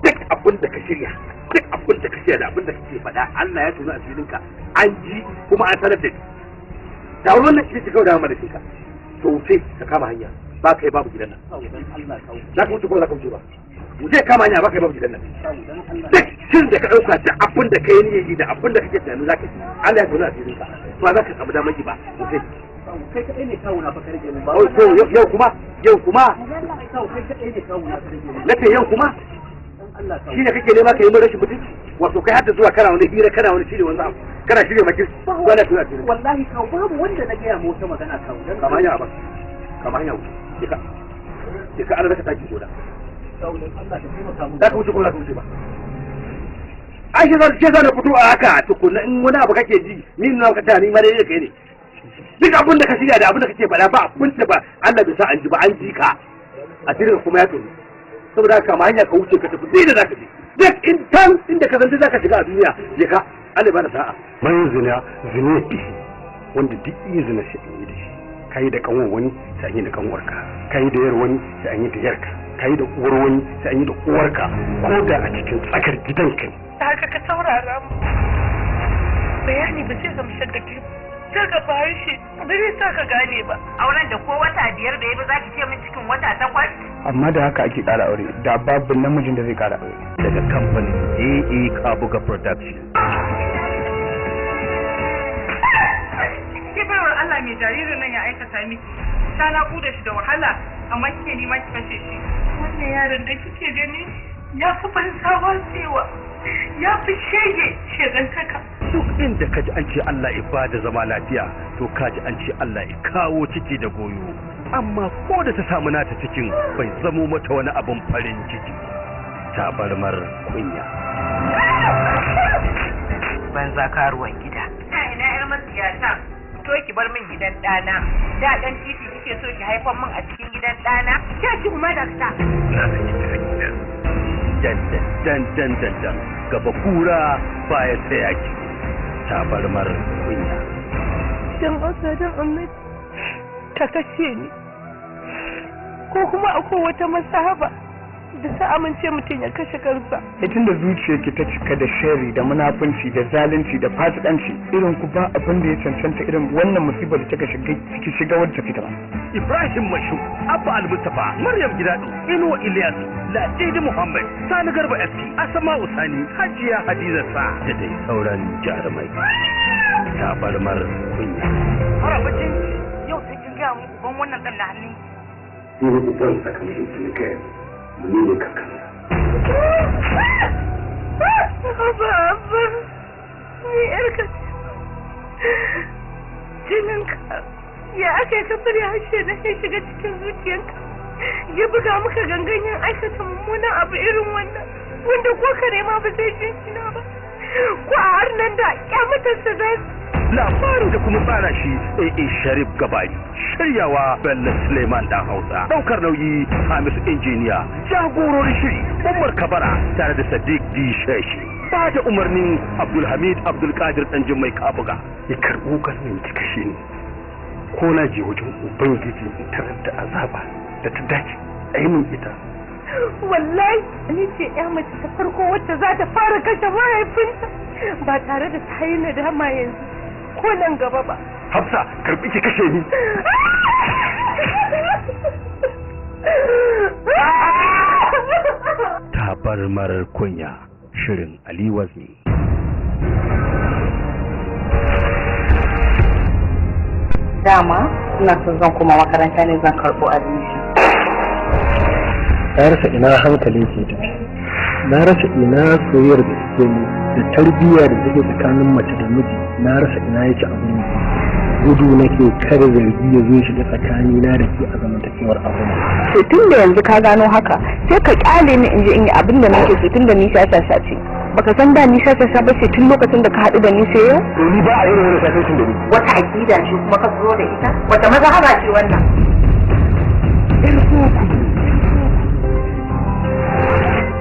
duk abin da ka shirya, duk abin da ka shirya da abin da kake faɗa, Allah ya tona asirinka, an ji kuma an sanar da ni da wannan shi kawai da mana ka. To wuce, ka kama hanya, ba kai babu gidan nan. Za ka wuce ko za ka wuce ba? Mu je kama hanya baka yi babu gidan nan. Duk shirin da ka ɗauka da abin da ka yi niyyar yi da abin da kake tunanin za ka yi, Allah ya tona asirin ka, to za ka samu damar yi ba. Mu kai. Kai kaɗai ne kawo na fa ka rage mun ba. Oh, to yau kuma, yau kuma. Kawo, kai kaɗai ne kawo na ka rage mun. Na ce yau kuma. Allah kawo. Shi ne kake nema ka yi min rashin mutunci, wato kai har da zuwa kana wani hira, kana wani shirya wani abu, kana shirya makis wala tuna asirin. Wallahi kawo, babu wanda na gaya ma wata magana kawo. Dan Kama hanya ba. Kama hanya wuce. Je ka. Je ka, Allah zaka taki gona. Kawo, dan Allah ka taimaka mun. Za ka wuce ko za ka wuce ba? Ai shi zan ce zan fito a haka tukunna, in wani abu kake ji ni na ka tani ma dai kai ne. Duk abin da ka shirya da abin da kake faɗa, ba abin da ba Allah bai sa an ji ba, an ji ka. Asirin kuma ya tsoro. Saboda haka kama hanya ka wuce, ka tafi duk da zaka je. Duk in tan inda ka san zaka shiga a duniya, je ka. Allah ya bada sa'a. Man zina zina bihi, wanda duk iya zina sai an yi da shi. Kai da kanwar wani sai an yi da kanwarka, kai da yar wani sai an yi da yarka, kai da uwar wani sai an yi da uwarka, ko da a cikin tsakar gidanka ne. Da haka ka saurara mu. Bayani ba zai gamsar da kai. Sai ka harshe ba zai sa ka gane ba. Auren da ko wata 5 da ya bi za ki ce min cikin wata 8. Amma da haka ake ƙara aure, da babu namijin da zai ƙara aure. Daga kamfanin AA Kabuga Production. Ke baiwar Allah, mai jaririn nan ya aikata miki? Ta naƙuda shi da wahala, amma kike nema ki kashe shi. Wannan yaron da kike gani ya fi banza watsewa. Ya fi shege shegantaka. Duk inda kaji an ce Allah ya bada zama lafiya, to kaji an ce Allah ya kawo ciki da goyo. Amma ko da ta samu nata cikin, bai zamo mata wani abin farin ciki. Tabarmar kunya. Banza karuwan gida. Ina ina yar matsiyata. To ki bar min gidan ɗana. Da ɗan titi kike so ki haifar min a cikin gidan ɗana. Ke ki kuma da ta. Na saki ta hakina. Dan dan dan dan dan, gaba kura baya sai yaki. Tabarmar kunya. Dan Allah dan Annabi ka kashe ni. Ko kuma akwai wata masahaba da ta amince mutum ya kashe kansa? Ai tunda zuciyarki ta cika da sharri da munafunci da zalunci da fasikanci, irin ku ba abin da ya cancanta irin wannan musibar da kika shiga ciki, shiga wadda fita ba. Ibrahim Mashu, Abba Al-Mustafa, Maryam Gidado, Inuwa Ilyas, Ladidi Muhammad, Sani Garba SP, Asma'u Sani, Hajiya Hadiza Sa, da dai sauran jarumai. Tabarmar kunya. Mara mutunci, yau sai kin gaya mun uban wannan ɗan na hannun. Ni ne uban sakamakon ki kai, ni ne kakansa. Abba, abba, ni yarka ce. Jininka, ya aka yi ka bari harshe na ya shiga cikin zuciyarka, ya buga maka gangan yin aikata mummunan abu irin wannan, wanda ko kare ma ba zai jinjina ba. Ko a har nan da kyamatarsa za su. Labarin da kuma tsara shi AA Sharif Gabari. Shiryawa Bello Suleiman Dan Hausa. Daukar nauyi Hamisu Injiniya. Jagororin shiri Umar Kabara tare da Sadiq D. Sheshi. Ba da umarnin Abdulhamid Abdulkadir Danjin Mai Kabuga. Ya karɓo kalmin ki kashe ni, ko na je wajen ubangiji in tarar da azaba da ta dace a yi min ita. Wallahi ni ce ya mace ta farko wacce za ta fara kashe mahaifinta ba tare da ta yi nadama yanzu ko nan gaba ba. Hafsa, karɓi ki kashe ni. Tabarmar kunya, shirin Ali Wazni. Dama ina son zan koma makaranta ne, zan karɓo admission. Na rasa ina hankalin ke tafi, na rasa ina soyayyar da suke mu da tarbiyya da take tsakanin mace da miji, na rasa ina yake. Abin gudu nake kada zargi ya zo shiga tsakanina da ke a zamantakewar auren. To tun da yanzu ka gano haka, sai ka kyale ni in je in yi abin da nake so, tun da ni shashasha ce. Baka san da ni shashasha ba ce tun lokacin da ka haɗu da ni sai yau? To ni ba a irin wani shashashin da ni. Wata aƙida ce kuma ka zo da ita? Wata mazhaba ce wannan?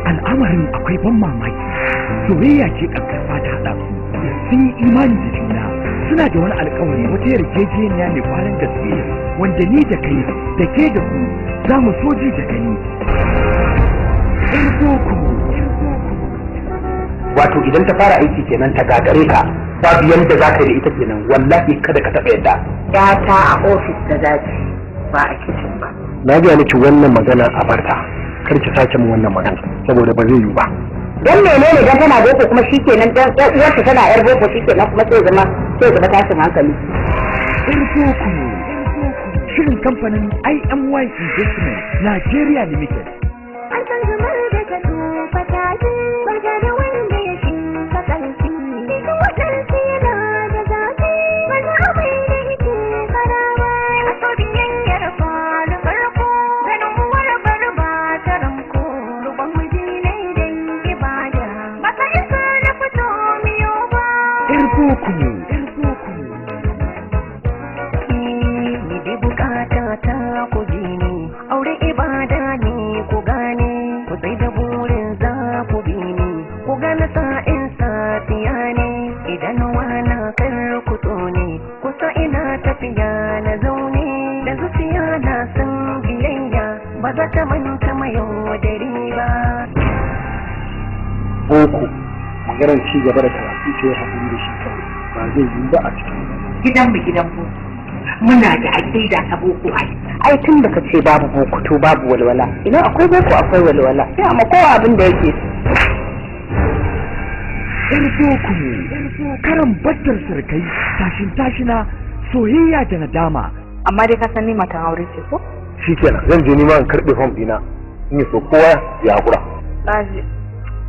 Al'amarin akwai ban mamaki. Soyayya ce ƙarƙarfa ta haɗa su, sun yi imani da juna, suna da wani alkawari, wata yarjejeniya mai kwarin gaske, wanda ni da kai da ke da ku za mu so ji da gani. Yar boko. Wato idan ta fara aiki kenan, ta gagare ka, babu yanda za ka yi da ita kenan. Wallahi kada ka taɓa yadda. Yata a ofis ta dace, ba a kicin ba. Na gaya miki wannan magana a barta. Kar ki sake min wannan magana saboda ba zai yiwu ba. Dan menene dan tana boko kuma shikenan dan uwarta tana yar boko shikenan kuma sai zama tashin hankali. Boko shirin kamfanin IMY Investment Nigeria Limited. An san zumar da ta tsufa ta ce, barka da wanda ya shinka ƙarfi. Cikin waɗansu yana da zafi, ba za a mai da ita fara ba. A so biyayyar faru farko, ganin uwar bar ba ta ranko. Ruban miji ne dan ibada, ba ta isa na fito miyo ba. Yar boko. Ni dai bukata ta ku ji ni, aure ibada ne ku gane, ku sai da burin za ku bi ni, ku gane sa'in safiya ne, idan wana kar ku tsone, kusa ina tafiya na zaune, da zuciya na san biyayya, ba za ta manta mayaudari ba. Boko maganar ci gaba da karatu ce ya haƙuri da shi kawai ba zai yiwu ba a cikin Gidanmu gidan boko. Muna da aƙida ta boko ai. Ai tun da ka ce babu boko to babu walwala. Idan akwai boko akwai walwala. Sai amma kowa abin da yake so. Yar boko karan battar sarkai tashin tashina soyayya da nadama. Amma dai ka san ni matan aure ce ko? Shikenan zan je nima in karɓe fam dina in yi so kowa ya haƙura. Na ji.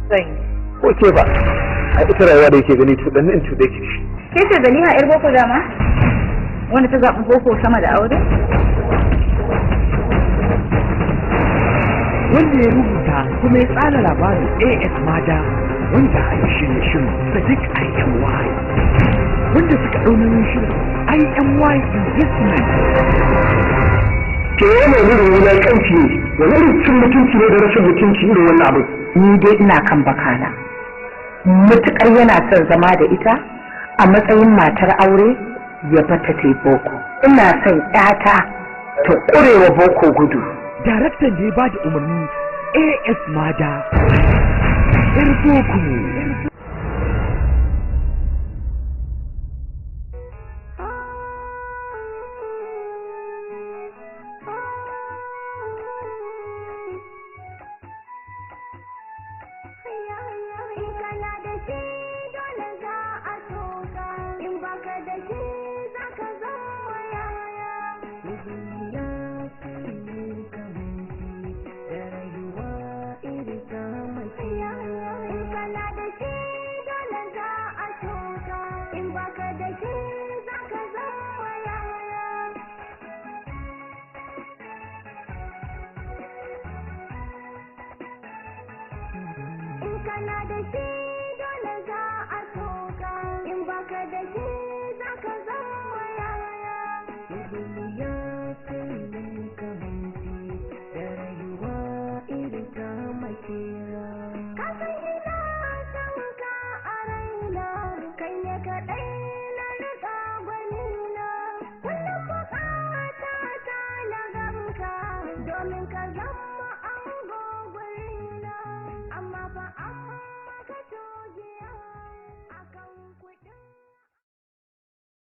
Zan yi. Ko ke ba a ita rayuwa da yake gani tuɗan in tuɗe ki. Ke ce Zaliha yar boko dama? Wanda ta zaɓi boko sama da aure? Wanda ya rubuta kuma ya tsara labarin AS Mada, wanda ya shirya shirin Sadiq IMY, wanda suka ɗau nauyin shirin IMY Investment. Ke yana irin wulaƙanci ne, wani irin cin mutunci ne da rashin mutunci irin wannan abin. Ni dai ina kan bakana. Mutuƙar yana son zama da ita a matsayin matar aure ya bata ta yi boko. Ina son ƴata ta ƙurewa boko gudu. Daraktan da ya ba da umarni AS Mada. Yar boko. In kana da shi dole za a soka, in baka da shi za ka zama yaya. In kana da shi dole za a soka, in baka da shi za ka zama yaya. In kana da shi dole za a soka, in baka da shi za ka zama yaya. Ka san ina son ka a raina, kai ne kaɗai na riƙa gwanina. Kullum buƙata ta na ganka, domin ka zama ango gurina. Amma fa amma